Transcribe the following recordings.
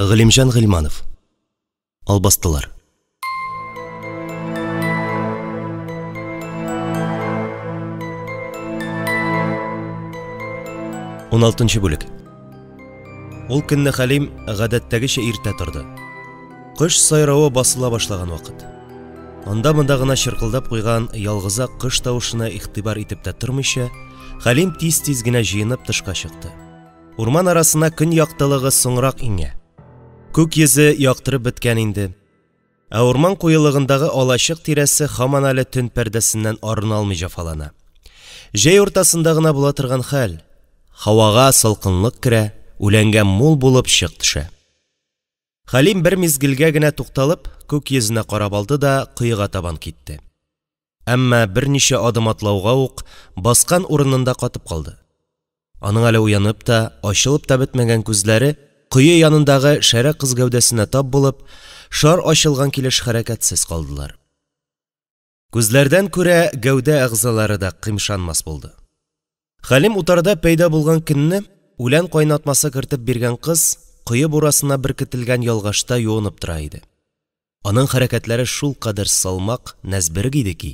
Галимҗан Гыйльманов. Албастылар. Уналтынчы бүлек. Ул көнне Хәлим гадәттәгечә иртә торды. Кош сайравы басыла башлаган вакыт. Анда-монда гына чыркылдап куйган ялгызак кош тавышына игътибар итеп тә тормыйча, Хәлим тиз-тиз генә җыенып тышка чыкты. Урман арасына көн яктылыгы соңрак иңә. Күк йөзе яктырып беткән инде. Ә урман куелыгындагы алачык тирәсе һаман әле төн пәрдәсеннән арына алмый җәфалана. Җәй уртасында гына була торган хәл. Һавага салкынлык керә, үләнгә мул булып чык төшә. Хәлим бер мизгелгә генә тукталып, күк йөзенә карап алды да коега табан китте. Әмма берничә адым атлауга ук баскан урынында катып калды. Аның әле уянып та, ачылып та бетмәгән күзләре кое янындагы шәрә кыз гәүдәсенә тап булып, шар ачылган килеш хәрәкәтсез калдылар. Күзләрдән күрә гәүдә әгъзалары да кыймшанмас булды. Хәлим утарда пәйда булган көнне үлән кайнатмасы кертеп биргән кыз кое бурасына беркетелгән ялгашта юынып тора иде. Аның хәрәкәтләре шулкадәр салмак, нәзберек иде ки,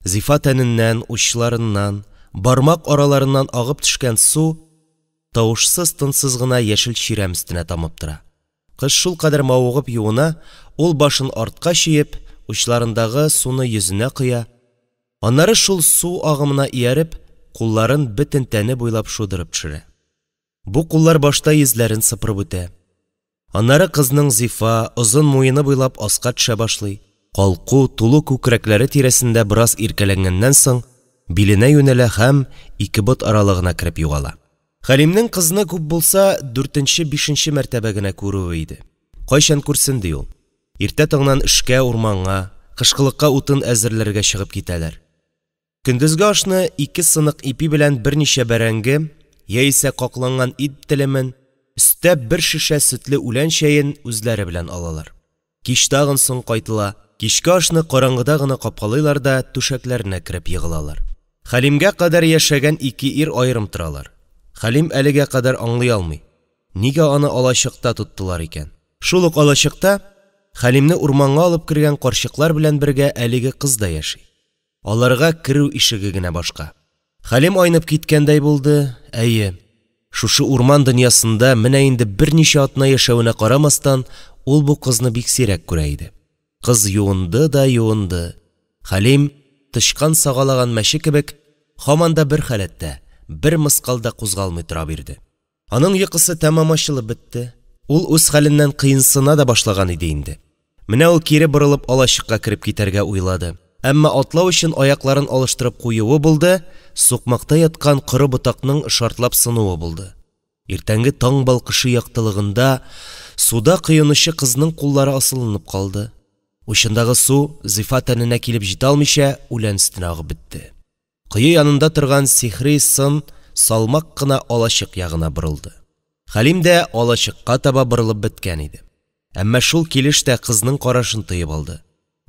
зифа тәненнән, учларыннан, бармак араларыннан агып төшкән су тавышсыз-тынсыз гына яшел чирәм өстенә тамып тора. Кыз шулкадәр мавыгып юына, ул башын артка чөеп, учларындагы суны йөзенә коя, аннары шул су агымына ияреп, кулларын бөтен тәне буйлап шудырып төшерә. Бу куллар башта йөзләрен сыпырып үтә. Аннары кызның зифа, озын муены буйлап аска төшә башлый, калку, тулы күкрәкләре тирәсендә бераз иркәләнгәннән соң, биленә юнәлә һәм ике бот аралыгына кереп югала. Хәлимнең кызны күп булса дүртенче-бишенче мәртәбә генә күрүе иде. Кайчан күрсен ди ул. Иртә таңнан эшкә, урманга, кышкылыкка утын әзерләргә чыгып китәләр. Көндезге ашны ике сынык ипи белән берничә бәрәңге, яисә какланган ит телемен, өстәп бер шешә сөтле үлән чәен үзләре белән алалар. Кич тагын соң кайтыла, кичке ашны караңгыда гына капкалыйлар да түшәкләренә кереп егылалар. Хәлимгә кадәр яшәгән ике ир аерым торалар. Хәлим әлегә кадәр аңлый алмый. Нигә аны алачыкта тоттылар икән? Шул ук алачыкта Хәлимне урманга алып кергән карчыклар белән бергә әлеге кыз да яши. Аларга керү ишеге генә башка. Хәлим айнып киткәндәй булды. Әйе, шушы урман дөньясында менә инде берничә атна яшәвенә карамастан, ул бу кызны бик сирәк күрә иде. Кыз юынды да юынды. Хәлим, тычкан сагалаган мәче кебек, һаман да бер халәттә, бер мыскал да кузгалмый тора бирде. Аның йокысы тәмам ачылып бетте. Ул үз хәленнән кыенсына да башлаган иде инде. Менә ул кире борылып алачыкка кереп китәргә уйлады. Әмма атлау өчен аякларын алыштырып куюы булды, сукмакта яткан коры ботакның шартлап сынуы булды. Иртәнге таң балкышы яктылыгында суда коенучы кызның куллары асылынып калды. Учындагы су зифа тәненә килеп җитә алмыйча үлән өстенә агып бетте. Кое янында торган сихри сын салмак кына алачык ягына борылды. Хәлим дә алачыкка таба борылып беткән иде. Әмма шул килеш тә кызның карашын тоеп алды.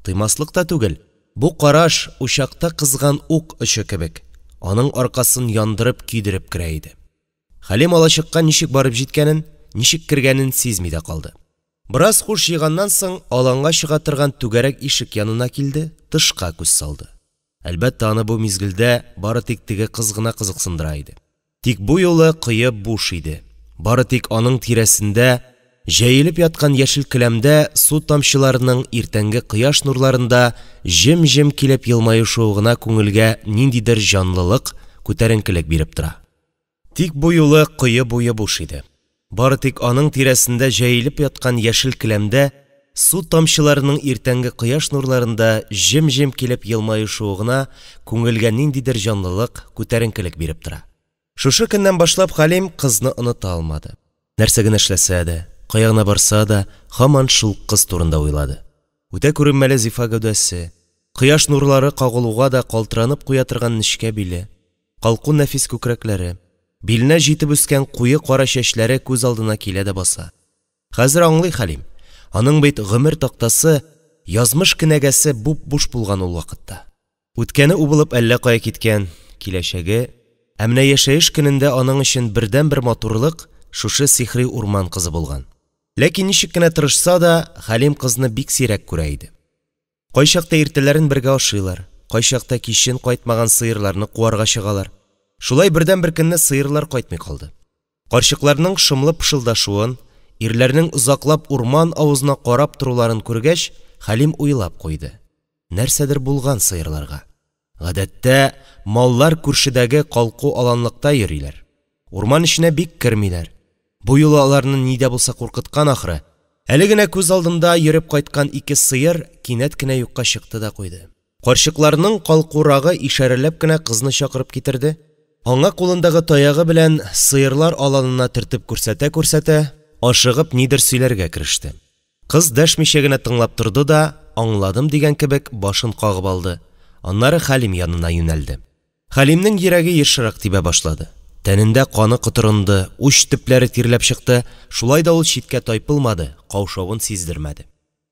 Тыймаслык та түгел. Бу караш учакта кызган ук очы кебек, аның аркасын яндырып көйдереп керә иде. Хәлим алачыкка ничек барып җиткәнен, ничек кергәнен сизми дә калды. Бераз хуш җыйганнан соң аланга чыга торган түгәрәк ишек янына килде, тышка күз салды. Әлбәттә, аны бу мизгелдә бары тик теге кыз гына кызыксындыра иде. Тик бу юлы кое буш иде. Бары тик аның тирәсендә җәелеп яткан яшел келәмдә су тамчыларының иртәнге кояш нурларында җем-җем килеп елмаюшуы гына күңелгә ниндидер җанлылык, күтәренкелек биреп тора. Тик бу юлы кое буе буш иде. Бары тик аның тирәсендә җәелеп яткан яшел келәмдә су тамчыларының иртәнге кояш нурларында җем-җем килеп елмаюшуы гына күңелгә ниндидер җанлылык, күтәренкелек биреп тора. Шушы көннән башлап Хәлим кызны оныта алмады. Нәрсә генә эшләсә дә, кая гына барса да, һаман шул кыз турында уйлады. Үтә күренмәле зифа гәүдәсе, кояш нурлары кагылуга да калтыранып куя торган нечкә биле, калку нәфис күкрәкләре, биленә җитеп үскән куе кара чәчләре күз алдына килә дә баса. Хәзер аңлый Хәлим, аның бит гомер тактасы, язмыш кенәгәсе буп-буш булган ул вакытта. Үткәне убылып әллә кая киткән, киләчәге, ә менә яшәеш көнендә аның өчен бердәнбер матурлык шушы сихри урман кызы булган. Ләкин ничек кенә тырышса да, Хәлим кызны бик сирәк күрә иде. Кайчакта иртәләрен бергә ашыйлар, кайчакта кичен кайтмаган сыерларны куарга чыгалар. Шулай бердәнбер көнне сыерлар кайтмый калды. Карчыкларның шомлы пышылдашуын, ирләрнең озаклап урман авызына карап торуларын күргәч, Хәлим уйлап куйды. Нәрсәдер булган сыерларга. Гадәттә, маллар күршедәге калку аланлыкта йөриләр. Урман эченә бик кермиләр. Бу юлы аларны ни дә булса куркыткан ахры. Әле генә күз алдында йөреп кайткан ике сыер кинәт кенә юкка чыкты да куйды. Карчыкларның калкурагы ишарәләп кенә кызны чакырып китерде. Аңа кулындагы таягы белән сыерлар аланына төртеп күрсәтә-күрсәтә, ашыгып нидер сөйләргә кереште. Кыз дәшмичә генә тыңлап торды да, аңладым дигән кебек, башын кагып алды. Аннары Хәлим янына юнәлде. Хәлимнең йөрәге ешрак тибә башлады. Тәнендә каны котырынды, уч төпләре тирләп чыкты, шулай да ул читкә тайпылмады, каушавын сиздермәде.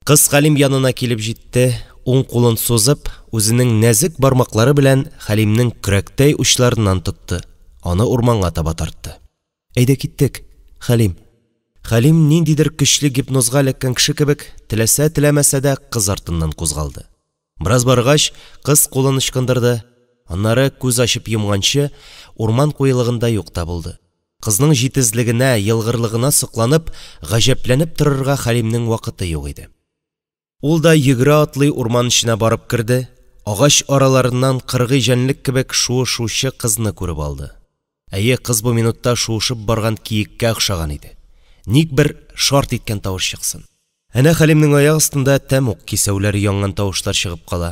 Кыз Хәлим янына килеп җитте, уң кулын сузып, үзенең нәзек бармаклары белән Хәлимнең көрәктәй учларыннан тотты, аны урманга таба тартты. Әйдә киттек, Хәлим. Хәлим ниндидер көчле гипнозга эләккән кеше кебек, теләсә-теләмәсә дә кыз артыннан кузгалды. Бераз баргач, кыз кулын ычкындырды, аннары күз ачып йомганчы, урман куелыгында юк та булды. Кызның җитезлегенә, елгырлыгына сокланып, гаҗәпләнеп торырга Хәлимнең вакыты юк иде. Ул да йөгерә-атлый урман эченә барып керде, агач араларыннан кыргый җәнлек кебек шуышучы кызны күреп алды. Әйе, кыз бу минутта шуышып барган киеккә охшаган иде. Ник бер шарт иткән тавыш чыксын. Әнә Хәлимнең аяк астында тәмуг кисәүләре янган тавышлар чыгып кала.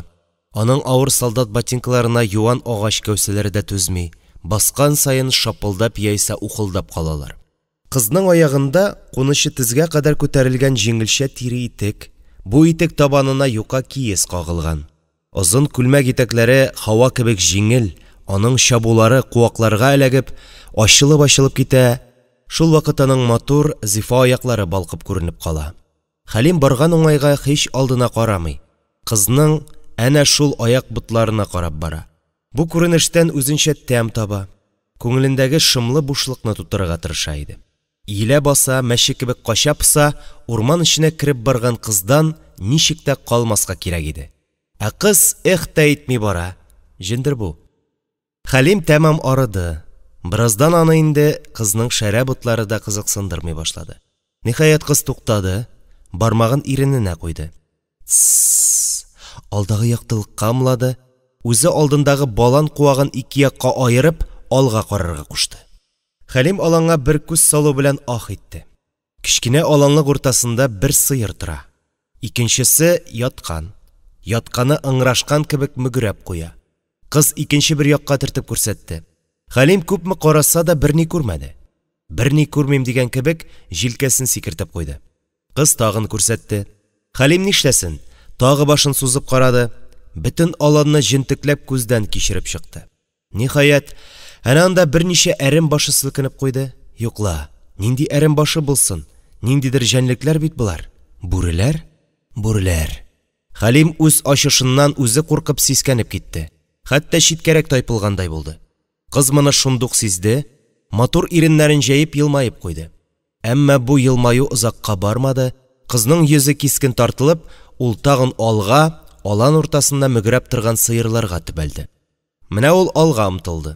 Аның авыр солдат ботинкаларына юан агач кәүсәләре дә түзми, баскан саен шапылдап яисә ухылдап калалар. Кызның аягында кунычы тезгә кадәр күтәрелгән җиңелчә тире итек, бу итек табанына юка киез кагылган. Озын күлмәк итәкләре һава кебек җиңел, аның чабулары куакларга эләгеп, ачылып-ачылып китә, шул вакыт аның матур, зифа аяклары балкып күренеп кала. Хәлим барган уңайга һич алдына карамый, кызның әнә шул аяк ботларына карап бара. Бу күренештән үзенчә тәм таба, күңелендәге шомлы бушлыкны тутырырга тырыша иде. Иелә баса, мәче кебек кача пыса, урман эченә кереп барган кыздан ничек тә калмаска кирәк иде. Ә кыз эх тә итми бара. Җендер бу. Хәлим тәмам арыды. Бераздан аны инде кызның шәрә ботлары да кызыксындырмый башлады. Ниһаять, кыз туктады, бармагын ирененә куйды. Тссс. Алдагы яктылыкка ымлады, үзе алдындагы балан куагын ике якка аерып, алга карарга кушты. Хәлим аланга бер күз салу белән ах итте. Кечкенә аланлык уртасында бер сыер тора. Икенчесе яткан. Ятканы ыңгырашкан кебек мөгрәп куя. Кыз икенче бер якка төртеп күрсәтте. Хәлим күпме караса да берни күрмәде. Берни күрмим дигән кебек, җилкәсен сикертеп куйды. Кыз тагын күрсәтте. Хәлим нишләсен? Тагы башын сузып карады. Бөтен аланны җентекләп күздән кичереп чыкты. Ниһаять, әнә анда берничә әрем башы селкенеп куйды. Юк ла, нинди әрем башы булсын? Ниндидер җәнлекләр бит болар. Бүреләр? Бүреләр. Хәлим үз ачышыннан үзе куркып сискәнеп китте. Хәтта читкәрәк тайпылгандай булды. Кыз моны шундук сизде, матур иреннәрен җәеп елмаеп куйды. Әмма бу елмаю озакка бармады, кызның йөзе кискен тартылып, ул тагын алга, алан уртасында мөгрәп торган сыерларга төбәлде. Менә ул алга омтылды.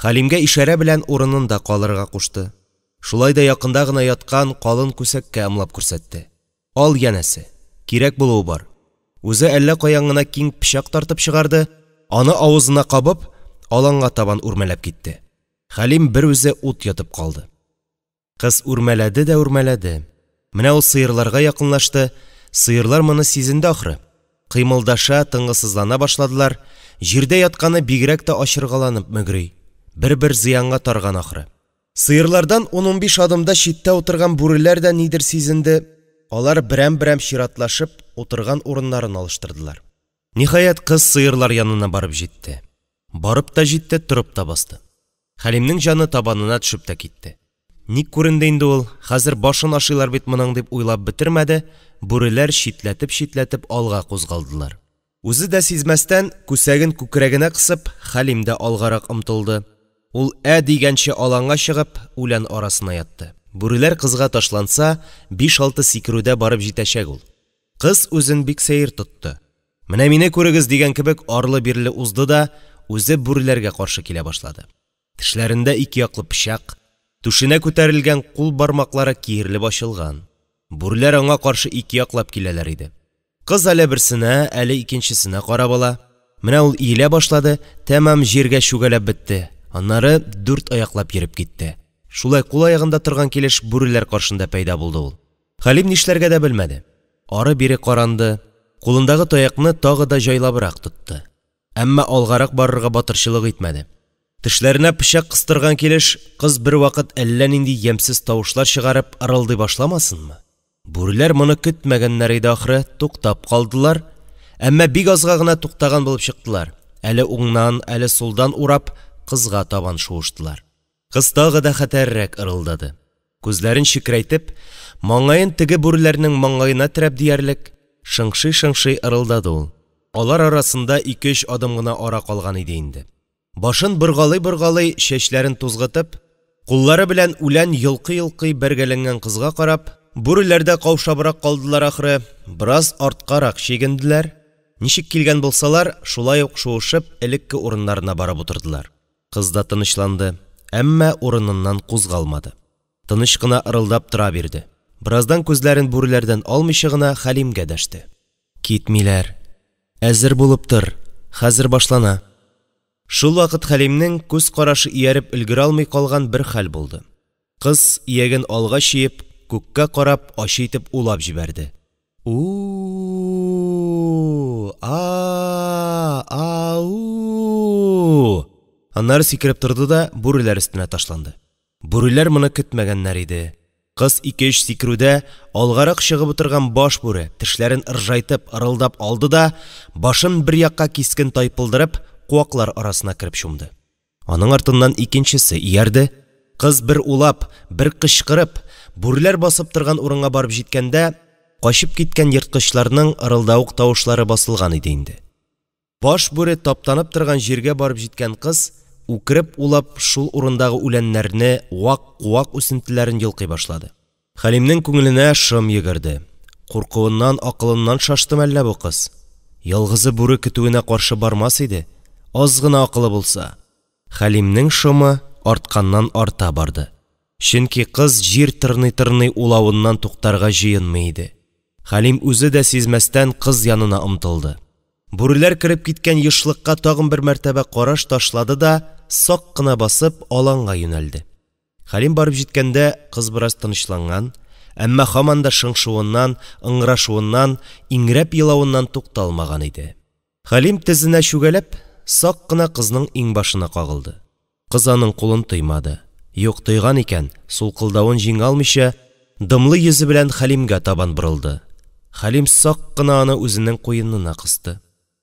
Хәлимгә ишарә белән урынында калырга кушты. Шулай да якында гына яткан калын күсәккә ымлап күрсәтте. Ал янәсе, кирәк булуы бар. Үзе әллә каян гына киң пычак тартып чыгарды, аны авызына кабып, аланга табан үрмәләп китте. Хәлим бер үзе ут йотып калды. Кыз үрмәләде дә үрмәләде. Менә ул сыерларга якынлашты, сыерлар моны сизенде ахры. Кыймылдаша, тынгысызлана башладылар, җирдә ятканы бигрәк тә ачыргаланып мөгри. Бер-бер зыянга тарган ахры. Сыерлардан 10-15 адымда читтә утырган бүреләр дә нидер сизенде. Алар берәм-берәм чиратлашып, утырган урыннарын алыштырдылар. Ниһаять, кыз сыерлар янына барып җитте. Барып та җитте, торып та басты. Хәлимнең җаны табанына төшеп тә китте. Ник күренде инде ул, хәзер башын ашыйлар бит моның дип уйлап бетермәде, бүреләр читләтеп-читләтеп алга кузгалдылар. Үзе дә сизмәстән, күсәген күкрәгенә кысып, Хәлим дә алгарак омтылды. Ул ә дигәнче аланга чыгып, үлән арасына ятты. Бүреләр кызга ташланса, биш-алты сикерүдә барып җитәчәк ул. Кыз үзен бик сәер тотты. Менә мине күрегез дигән кебек арлы-бирле узды да, үзе бүреләргә каршы килә башлады. Тешләрендә ике яклы пычак, түшенә күтәрелгән кул бармаклары киерелеп ачылган. Бүреләр аңа каршы ике яклап киләләр иде. Кыз әле берсенә, әле икенчесенә карап ала. Менә ул иелә башлады, тәмам җиргә чүгәләп бетте, аннары дүрт аяклап йөреп китте. Шулай кул-аягында торган килеш бүреләр каршында пәйда булды ул. Хәлим нишләргә дә белмәде. Ары-бире каранды, кулындагы таякны тагы да җайлабрак тотты. Әмма алгарак барырга батырчылык итмәде. Тешләренә пычак кыстырган килеш, кыз бервакыт әллә нинди ямьсез тавышлар чыгарып ырылдый башламасынмы? Бүреләр моны көтмәгәннәр иде ахры, туктап калдылар. Әмма бик азга гына туктаган булып чыктылар. Әле уңнан, әле сулдан урап, кызга табан шуыштылар. Кыз тагы да хәтәррәк ырылдады. Күзләрен чекрәйтеп, маңгаен теге бүреләрнең маңгаена терәп диярлек, шыңшый-шыңшый ырылдады ул. Алар арасында ике-өч адым гына ара калган иде инде. Башын боргалый-боргалый, чәчләрен тузгытып, куллары белән үлән йолкый-йолкый бәргәләнгән кызга карап, бүреләр дә каушабрак калдылар ахры, бераз арткарак чигенделәр, ничек килгән булсалар, шулай ук шуышып, элекке урыннарына барып утырдылар. Кыз да тынычланды, әмма урыныннан кузгалмады. Тыныч кына ырылдап тора бирде. Бераздан күзләрен бүреләрдән алмыйча гына Хәлимгә дәште. Китмиләр. Әзер булып тор, хәзер башлана. Шулвакыт Хәлимнең күз карашы ияреп өлгерә алмый калган бер хәл булды. Кыз, ияген алга чөеп, күккә карап, ачы итеп улап җибәрде. У-у-у, а-а-а, ау-у-у. Аннары сикереп торды да бүреләр өстенә ташланды. Бүреләр моны көтмәгәннәр иде. Кыз ике-өч сикерүдә алгарак чыгып утырган баш бүре, тешләрен ыржайтып, ырылдап алды да, башын бер якка кискен тайпылдырып, куаклар арасына кереп чумды. Аның артыннан икенчесе иярде. Кыз бер улап, бер кычкырып, бүреләр басып торган урынга барып җиткәндә, качып киткән ерткычларның ырылдавык тавышлары басылган иде инде. Баш бүре таптанып торган җиргә барып җиткән кыз, үкереп улап, шул урындагы үләннәрне, вак куак үсентеләрен йолкый башлады. Хәлимнең күңеленә шом йөгерде. Куркуыннан, акылыннан шашты мәллә бу кыз? Ялгызы бүре көтүенә каршы бармас иде, аз гына акылы булса. Хәлимнең шомы артканнан арта барды. Чөнки кыз җир тырный-тырный улавыннан туктарга җыенмый иде. Хәлим үзе дә сизмәстән кыз янына омтылды. Бүреләр кереп киткән ешлыкка тагын бер мәртәбә караш ташлады да, сак кына басып, аланга юнәлде. Хәлим барып җиткәндә, кыз бераз тынычланган, әмма һаман да шыңшуыннан, ыңгырашуыннан, иңрәп елавыннан тукталмаган иде. Хәлим тезенә чүгәләп, сак кына кызның иңбашына кагылды. Кыз аның кулын тоймады. Юк, тойган икән, сулкылдавын җиңә алмыйча, дымлы йөзе белән Хәлимгә табан борылды. Хәлим сак кына аны үзенең куенына кысты.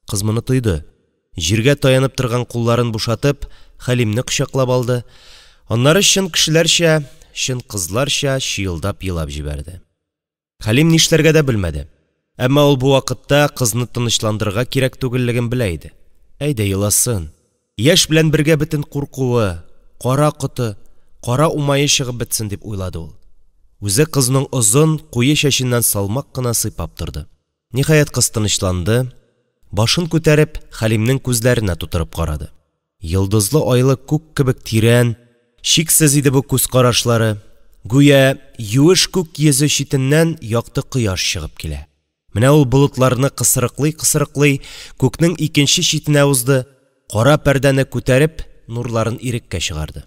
Кыз моны тойды. Җиргә таянып торган кулларын бушатып, Хәлимне кочаклап алды. Аннары чын кешеләрчә, чын кызларча чыелдап елап җибәрде. Хәлим нишләргә дә белмәде. Әмма ул бу вакытта кызны тынычландырырга кирәк түгеллеген белә иде. Әйдә еласын. Яшь белән бергә бөтен куркуы, кара коты, кара умае чыгып бетсен дип уйлады ул. Үзе кызның озын, куе чәченнән салмак кына сыйпап торды. Ниһаять, кыз тынычланды, башын күтәреп, Хәлимнең күзләренә тутырып карады. Йолдызлы айлы күк кебек тирән, чиксез иде бу күз карашлары. Гүя юеш күк йөзе читеннән якты кояш чыгып килә. Менә ул болытларны кысрыклый-кысрыклый күкнең икенче читенә узды, кара пәрдәне күтәреп, нурларын иреккә чыгарды.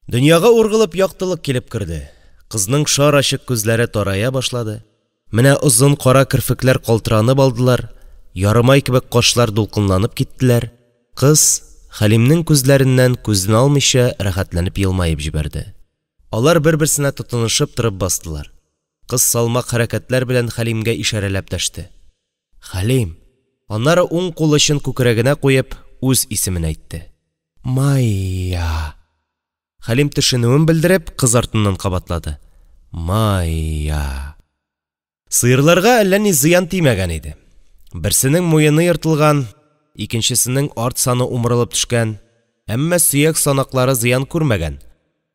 Дөньяга ургылып яктылык килеп керде. Кызның шар ачык күзләре тарая башлады. Менә озын кара керфекләр калтыранып алдылар, ярымай кебек кашлар дулкынланып киттеләр. Кыз Хәлимнең күзләреннән күзен алмыйча рәхәтләнеп елмаеп җибәрде. Алар бер-берсенә тотынышып торып бастылар. Кыз салмак хәрәкәтләр белән Хәлимгә ишарәләп дәште. Хәлим! Аннары уң кул очын күкрәгенә куеп, үз исемен әйтте. Майя! Хәлим төшенүен белдереп, кыз артыннан кабатлады. Майя! Сыерларга әллә ни зыян тимәгән иде. Берсенең муены ертылган, икенчесенең арт саны умырылып төшкән, әмма сөяк санаклары зыян күрмәгән.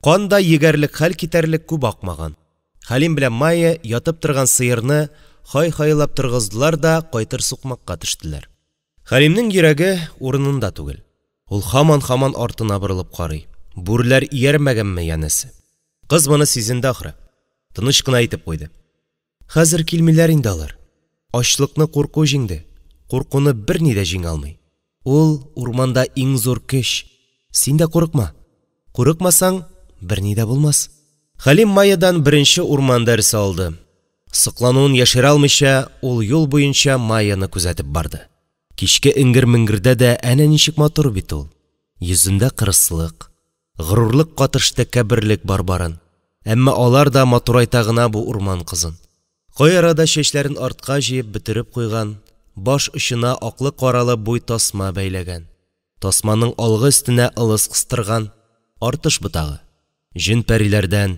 Кан да егәрлек хәл китәрлек күп акмаган. Хәлим белән Майя ятып торган сыерны һай-һайлап торгыздылар да кайтыр сукмакка төштеләр. Хәлимнең йөрәге урынында түгел. Ул һаман-һаман артына борылып карый. Бүреләр иярмәгәнме, янәсе. Кыз моны сизенде ахры. Тыныч кына әйтеп куйды. Хәзер килмиләр инде алар. Ачлыкны курку җиңде. Куркуны берни дә җиңә алмый. Ул урманда иң зур көч. Син дә курыкма. Курыкмасаң, берни дә булмас. Хәлим Майядан беренче урман дәресе алды. Соклануын яшерә алмыйча, ул юл буенча Майяны күзәтеп барды. Кичке эңгер-меңгердә дә әнә ничек матур бит ул. Йөзендә кырыслык, горурлык катыш тәкәбберлек бар барын. Әмма алар да матурайта гына бу урман кызын. Кай арада чәчләрен артка җыеп бөтереп куйган, баш очына аклы-каралы буй тасма бәйләгән. Тасманың алгы өстенә ылыс кыстырган, артыш ботагы. Җен-пәриләрдән,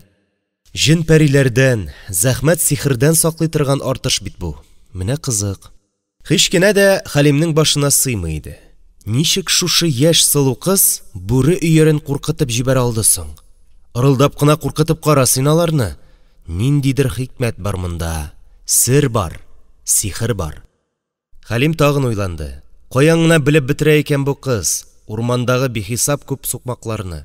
җен-пәриләрдән, зәхмәт-сихердән саклый торган артыш бит бу. Менә кызык. Һич кенә дә Хәлимнең башына сыймый иде. Ничек шушы яшь сылу кыз бүре өерен куркытып җибәрә алды соң? Ырылдап кына куркытып кара син аларны. Ниндидер хикмәт бар монда. Сер бар. Сихер бар. Хәлим тагын уйланды. Каян гына белеп бетерә икән бу кыз урмандагы бихисап күп сукмакларны?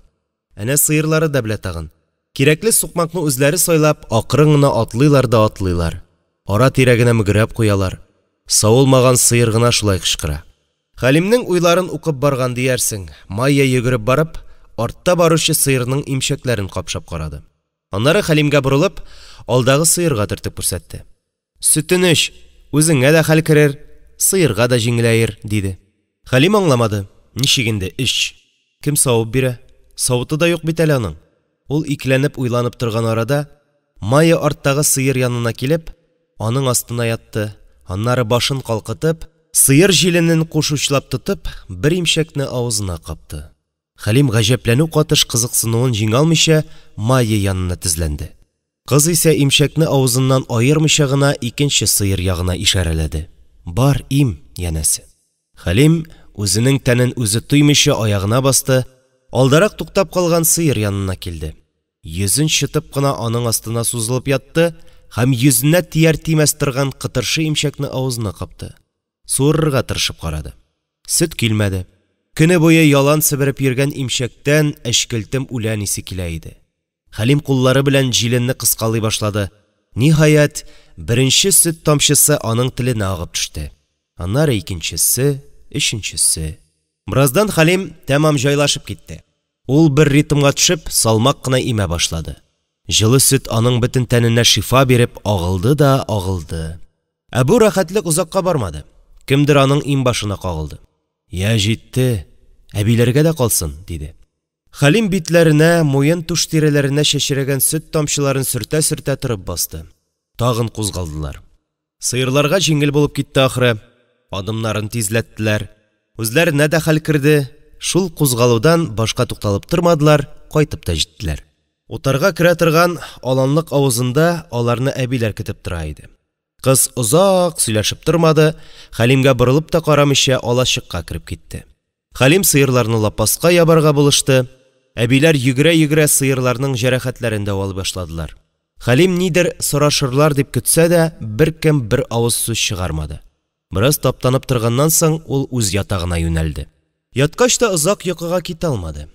Әнә сыерлары да белә тагын. Кирәкле сукмакны үзләре сайлап, акрын гына атлыйлар да атлыйлар. Ара-тирә генә мөгрәп куялар. Савылмаган сыер гына шулай кычкыра. Хәлимнең уйларын укып барган диярсең, Майя йөгереп барып, артта баручы сыерның имчәкләрен капшап карады. Аннары Хәлимгә борылып, алдагы сыерга төртеп күрсәтте. Сөтен эч, үзеңә дә хәл керер, сыерга да җиңеләер, диде. Хәлим аңламады. Ничек инде эч? Кем савып бирә? Савыты да юк бит әле аның. Ул икеләнеп уйланып торган арада, Майя арттагы сыер янына килеп, аның астына ятты. Аннары башын калкытып, сыер җиленен кушучлап тотып, бер имчәкне авызына капты. Хәлим гаҗәпләнү катыш кызыксынуын җиңә алмыйча Майя янына тезләнде. Кыз исә имчәкне авызыннан аермыйча гына икенче сыер ягына ишарәләде. Бар им, янәсе. Хәлим үзенең тәнен үзе тоймыйча аягына басты, алдарак туктап калган сыер янына килде. Йөзен чытып кына аның астына сузылып ятты һәм йөзенә тияр-тимәс торган кытыршы имчәкне авызына капты. Суырырга тырышып карады. Сөт килмәде. Көне буе ялан себереп йөргән имчәктән әчкелтем үлән исе килә иде. Хәлим куллары белән җиленне кыскалый башлады. Ниһаять, беренче сөт тамчысы аның теленә агып төште. Аннары икенчесе, өченчесе. Бераздан Хәлим тәмам җайлашып китте. Ул бер ритмга төшеп, салмак кына имә башлады. Җылы сөт аның бөтен тәненә шифа биреп агылды да агылды. Ә бу рәхәтлек озакка бармады. Кемдер аның иңбашына кагылды. Я җитте, әбиләргә дә калсын, диде. Хәлим битләренә, муен түш тирәләренә чәчрәгән сөт тамчыларын сөртә-сөртә торып басты. Тагын кузгалдылар. Сыерларга җиңел булып китте ахры. Адымнарын тизләттеләр. Үзләренә дә хәл керде. Шул кузгалудан башка тукталып тормадылар, кайтып та җиттеләр. Утарга керә торган аланлык авызында аларны әбиләр көтеп тора иде. Кыз озак сөйләшеп тормады, Хәлимгә борылып та карамыйча алачыкка кереп китте. Хәлим сыерларны лапаска ябарга булышты. Әбиләр йөгерә-йөгерә сыерларның җәрәхәтләрен дәвалый башладылар. Хәлим нидер сорашырлар дип көтсә дә, беркем бер авыз сүз чыгармады. Бераз таптанып торганнан соң ул үз ятагына юнәлде. Яткач та озак йокыга китә алмады.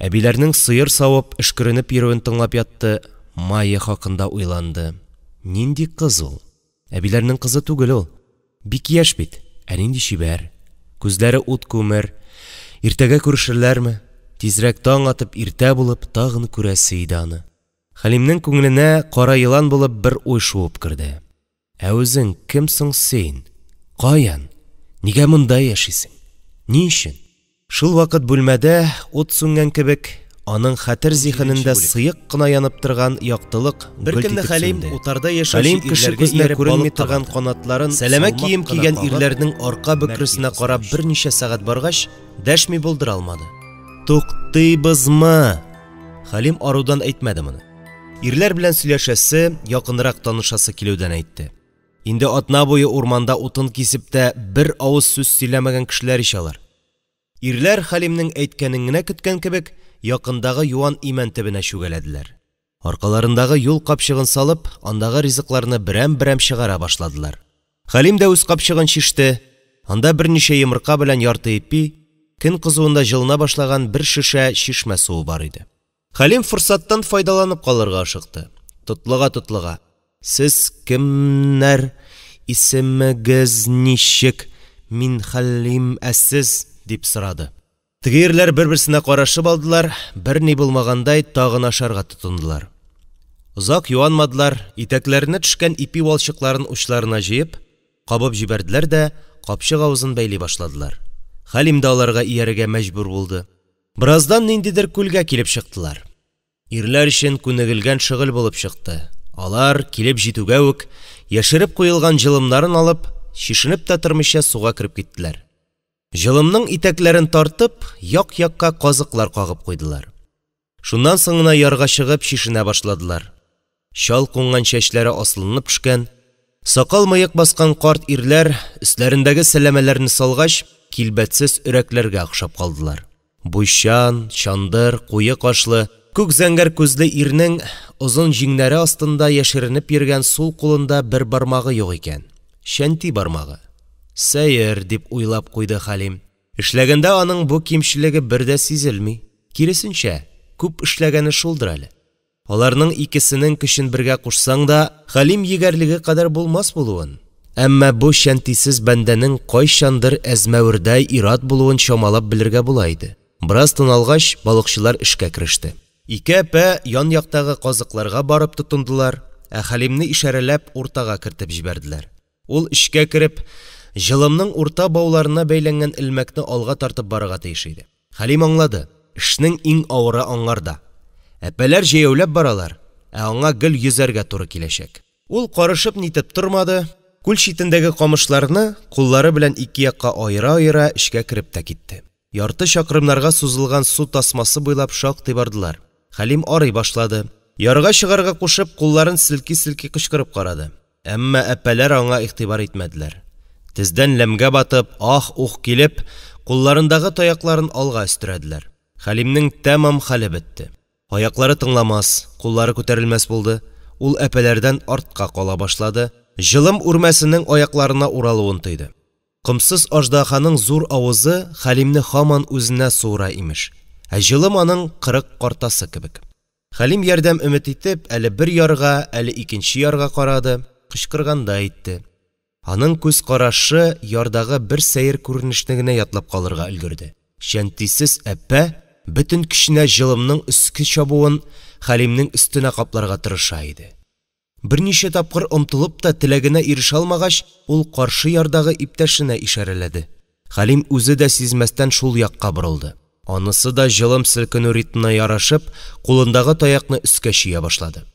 Әбиләрнең сыер савып, өшкеренеп йөрүен тыңлап ятты, Майя хакында уйланды. Нинди кыз ул? Әбиләрнең кызы түгел ул. Бик яшь бит, ә нинди чибәр. Күзләре ут күмер. Иртәгә күрешерләрме? Тизрәк таң атып, иртә булып, тагын күрәсе иде аны. Хәлимнең күңеленә кара елан булып бер уй шуып керде. Ә үзең кем соң син? Каян? Нигә монда яшисең? Ни өчен? Шул вакыт бүлмәдә ут сүнгән кебек, аның хәтер зиһенендә сыек кына янып торган яктылык Бер гөлт көнне итеп Хәлим сүнде. утарда яшәүче Хәлим кеше ирләргә күзенә ияреп күренми балыкка торган барды. канатларын сәләмә Салмак кием кына кигән кагып, ирләрнең арка Мәрки бөкресенә кызына карап очты. берничә сәгать баргач, дәшми булдыра алмады. Туктыйбызмы? Хәлим арудан әйтмәде моны. Ирләр белән сөйләшәсе, якынрак танышасы килүдән әйтте. Инде атна буе урманда утын кисеп тә бер авыз сүз сөйләмәгән кешеләр ич алар. Ирләр Хәлимнең әйткәнен генә көткән кебек, якындагы юан имән төбенә чүгәләделәр. Аркаларындагы юл капчыгын салып, андагы ризыкларны берәм-берәм чыгара башладылар. Хәлим дә үз капчыгын чиште, анда берничә йомырка белән ярты ипи, көн кызуында җылына башлаган бер шешә чишмә суы бар иде. Хәлим форсаттан файдаланып калырга ашыкты. Тотлыга-тотлыга: «Сез кемнәр, исемегез ничек, мин Хәлим, ә сез?» – дип сорады. Теге ирләр бер-берсенә карашып алдылар, берни булмагандай, тагын ашарга тотындылар. Озак юанмадылар, итәкләренә төшкән ипи валчыкларын учларына җыеп, кабып җибәрделәр дә капчык авызын бәйли башладылар. Хәлим дә аларга иярергә мәҗбүр булды. Бераздан ниндидер күлгә килеп чыктылар. Ирләр өчен күнегелгән шөгыль булып чыкты. Алар, килеп җитүгә үк, яшереп куелган җылымнарын алып, чишенеп тә тормыйча суга кереп киттеләр. Җылымның итәкләрен тартып, як-якка казыклар кагып куйдылар. Шуннан соң гына ярга чыгып чишенә башладылар. Чал кунган чәчләре асылынып төшкән, сакал-мыек баскан карт ирләр, өсләрендәге сәләмәләрне салгач, килбәтсез өрәкләргә охшап калдылар. Буйчан, чандыр, куе кашлы, күк зәңгәр күзле ирнең озын җиңнәре астында яшеренеп йөргән сул кулында бер бармагы юк икән. Чәнти бармагы. Сәер, дип уйлап куйды Хәлим. Эшләгәндә аның бу кимчелеге бер дә сизелми. Киресенчә, күп эшләгәне шулдыр әле. Аларның икесенең көчен бергә кушсаң да, Хәлим егәрлеге кадәр булмас булуын. Әмма бу чәнтисез бәндәнең кайчандыр әзмәвердәй ир-ат булуын чамалап белергә була иде. Бераз тын алгач, балыкчылар эшкә кереште. Ике әпә ян-яктагы казыкларга барып тотындылар, ә Хәлимне ишарәләп уртага кертеп җибәрделәр. Ул эчкә кереп, җылымның урта бауларына бәйләнгән элмәкне алга тартып барырга тиеш иде. Хәлим аңлады, эшнең иң авыры аңарда. Әпәләр җәяүләп баралар, ә аңа гел йөзәргә туры киләчәк. Ул карышып-нитеп тормады, күл читендәге камышларны куллары белән ике якка аера-аера эчкә кереп тә китте. Ярты чакрымнарга сузылган су тасмасы буйлап шактый бардылар. Хәлим арый башлады. Ярга чыгарга кушып, кулларын селки-селки кычкырып карады. Әмма әпәләр аңа игътибар итмәделәр. Тездән ләмгә батып, ах-ух килеп, кулларындагы таякларын алга өстерәделәр. Хәлимнең тәмам хәле бетте. Аяклары тыңламас, куллары күтәрелмәс булды. Ул әпәләрдән артка кала башлады. Җылым үрмәсенең аякларына уралуын тойды. Комсыз аждаһаның зур авызы Хәлимне һаман үзенә суыра, имеш. Ә җылым аның кырык картасы кебек. Хәлим ярдәм өмет итеп, әле бер ярга, әле икенче ярга карады, кычкыргандай итте. Аның күз карашы ярдагы бер сәер күренешне генә ятлап калырга өлгерде. Чәнтисез әпә бөтен көченә җылымның өске чабуын Хәлимнең өстенә капларга тырыша иде. Берничә тапкыр омтылып та теләгенә ирешә алмагач, ул каршы ярдагы иптәшенә ишарәләде. Хәлим үзе дә сизмәстән шул якка борылды. Анысы да җылым селкенү ритмына ярашып, кулындагы таякны өскә чөя башлады.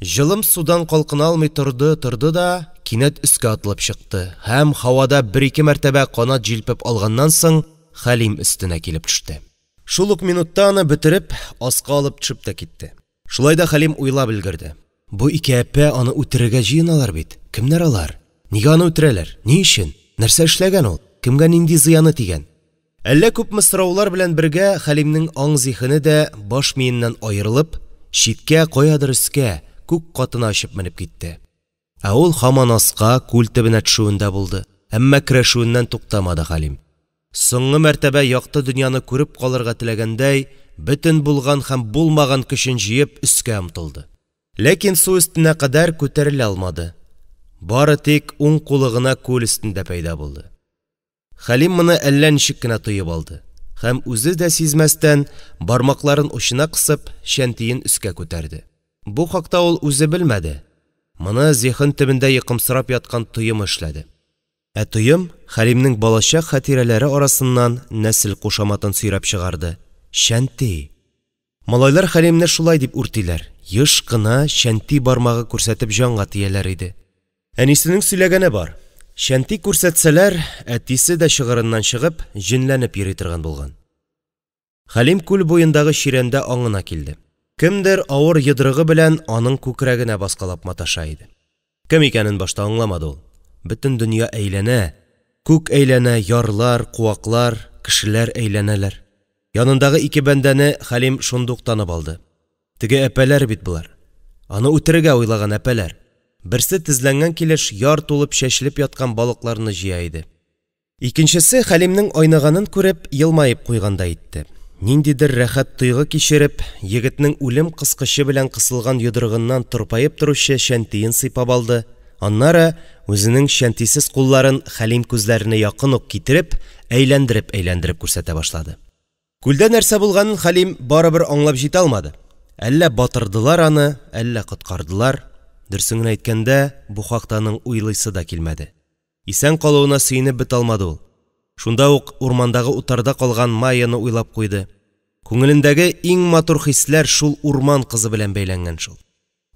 Җылым судан калкына алмый торды-торды да, кинәт өскә атылып чыкты һәм һавада бер-ике мәртәбә канат җилпеп алганнан соң Хәлим өстенә килеп төште. Шул ук минутта аны бөтереп, аска алып төшеп тә китте. Шулай да Хәлим уйлап өлгерде. Бу ике әпә аны үтерергә җыеналар бит. Кемнәр алар? Нигә аны үтерәләр? Ни өчен? Нәрсә эшләгән ул? Кемгә нинди зыяны тигән? Әллә күпме сораулар белән бергә Хәлимнең аң-зиһене дә баш миеннән аерылып, читкә, каядыр өскә, күк катына очып менеп китте. Ә ул һаман аска, күл төбенә төшүендә булды. Әмма көрәшүеннән туктамады Хәлим. Соңгы мәртәбә якты дөньяны күреп калырга теләгәндәй, бөтен булган һәм булмаган көчен җыеп өскә омтылды. Ләкин су өстенә кадәр күтәрелә алмады. Бары тик уң кулы гына күл өстендә пәйда булды. Хәлим моны әллә ничек кенә тоеп алды һәм үзе дә сизмәстән, бармакларын учына кысып, чәнтиен өскә күтәрде. Бу хакта ул үзе белмәде. Моны зиһен төбендә йокымсырап яткан тоемы эшләде. Ә тоем Хәлимнең балачак хатирәләре арасыннан нәсел кушаматын сөйрәп чыгарды. Чәнти. Малайлар Хәлимне шулай дип үртиләр, еш кына чәнти бармагы күрсәтеп җанга тияләр иде. Әнисенең сөйләгәне бар. Чәнти күрсәтсәләр, әтисе дә чыгырыннан чыгып, җенләнеп йөри торган булган. Хәлим күл буендагы чирәмдә аңына килде. Кемдер авыр йодрыгы белән аның күкрәгенә баскалап маташа иде. Кем икәнен башта аңламады ул. Бөтен дөнья әйләнә, күк әйләнә, ярлар, куаклар, кешеләр әйләнәләр. Янындагы ике бәндәне Хәлим шундук танып алды. Теге әпәләр бит болар. Аны үтерергә уйлаган әпәләр. Берсе тезләнгән килеш яр тулып чәчелеп яткан балыкларны җыя иде. Икенчесе Хәлимнең айныганын күреп, елмаеп куйгандай итте. Ниндидер рәхәт тойгы кичереп, егетнең үлем кыскычы белән кысылган йодрыгыннан тырпаеп торучы чәнтиен сыйпап алды, аннары, үзенең чәнтисез кулларын Хәлим күзләренә якын ук китереп, әйләндереп-әйләндереп күрсәтә башлады. Күлдә нәрсә булганын Хәлим барыбер аңлап җитә алмады. Әллә батырдылар аны, әллә коткардылар. Дөресен генә әйткәндә, бу хакта аның уйлыйсы да килмәде. Исән калуына сөенеп бетә алмады ул. Шунда ук урмандагы утарда калган Майяны уйлап куйды. Күңелендәге иң матур хисләр шул урман кызы белән бәйләнгән шул.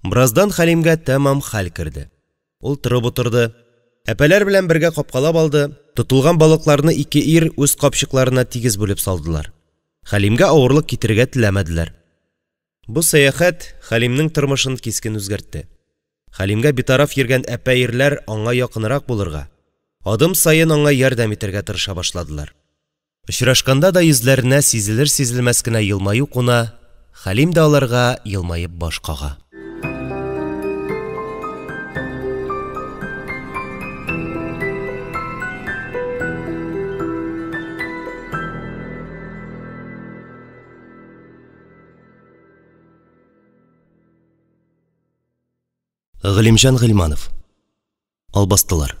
Бераздан Хәлимгә тәмам хәл керде. Ул торып утырды. Әпәләр белән бергә капкалап алды. Тотылган балыкларны ике ир үз капчыкларына тигез бүлеп салдылар. Хәлимгә авырлык китерергә теләмәделәр. Бу сәяхәт Хәлимнең тормышын кискен үзгәртте. Хәлимгә битараф йөргән әпә ирләр аңа якынрак булырга, адым саен аңа ярдәм итәргә тырыша башладылар. Очрашканда да йөзләренә сизелер-сизелмәс кенә елмаю куна, Хәлим дә аларга елмаеп баш кага. Галимҗан Гыйльманов. Албастылар.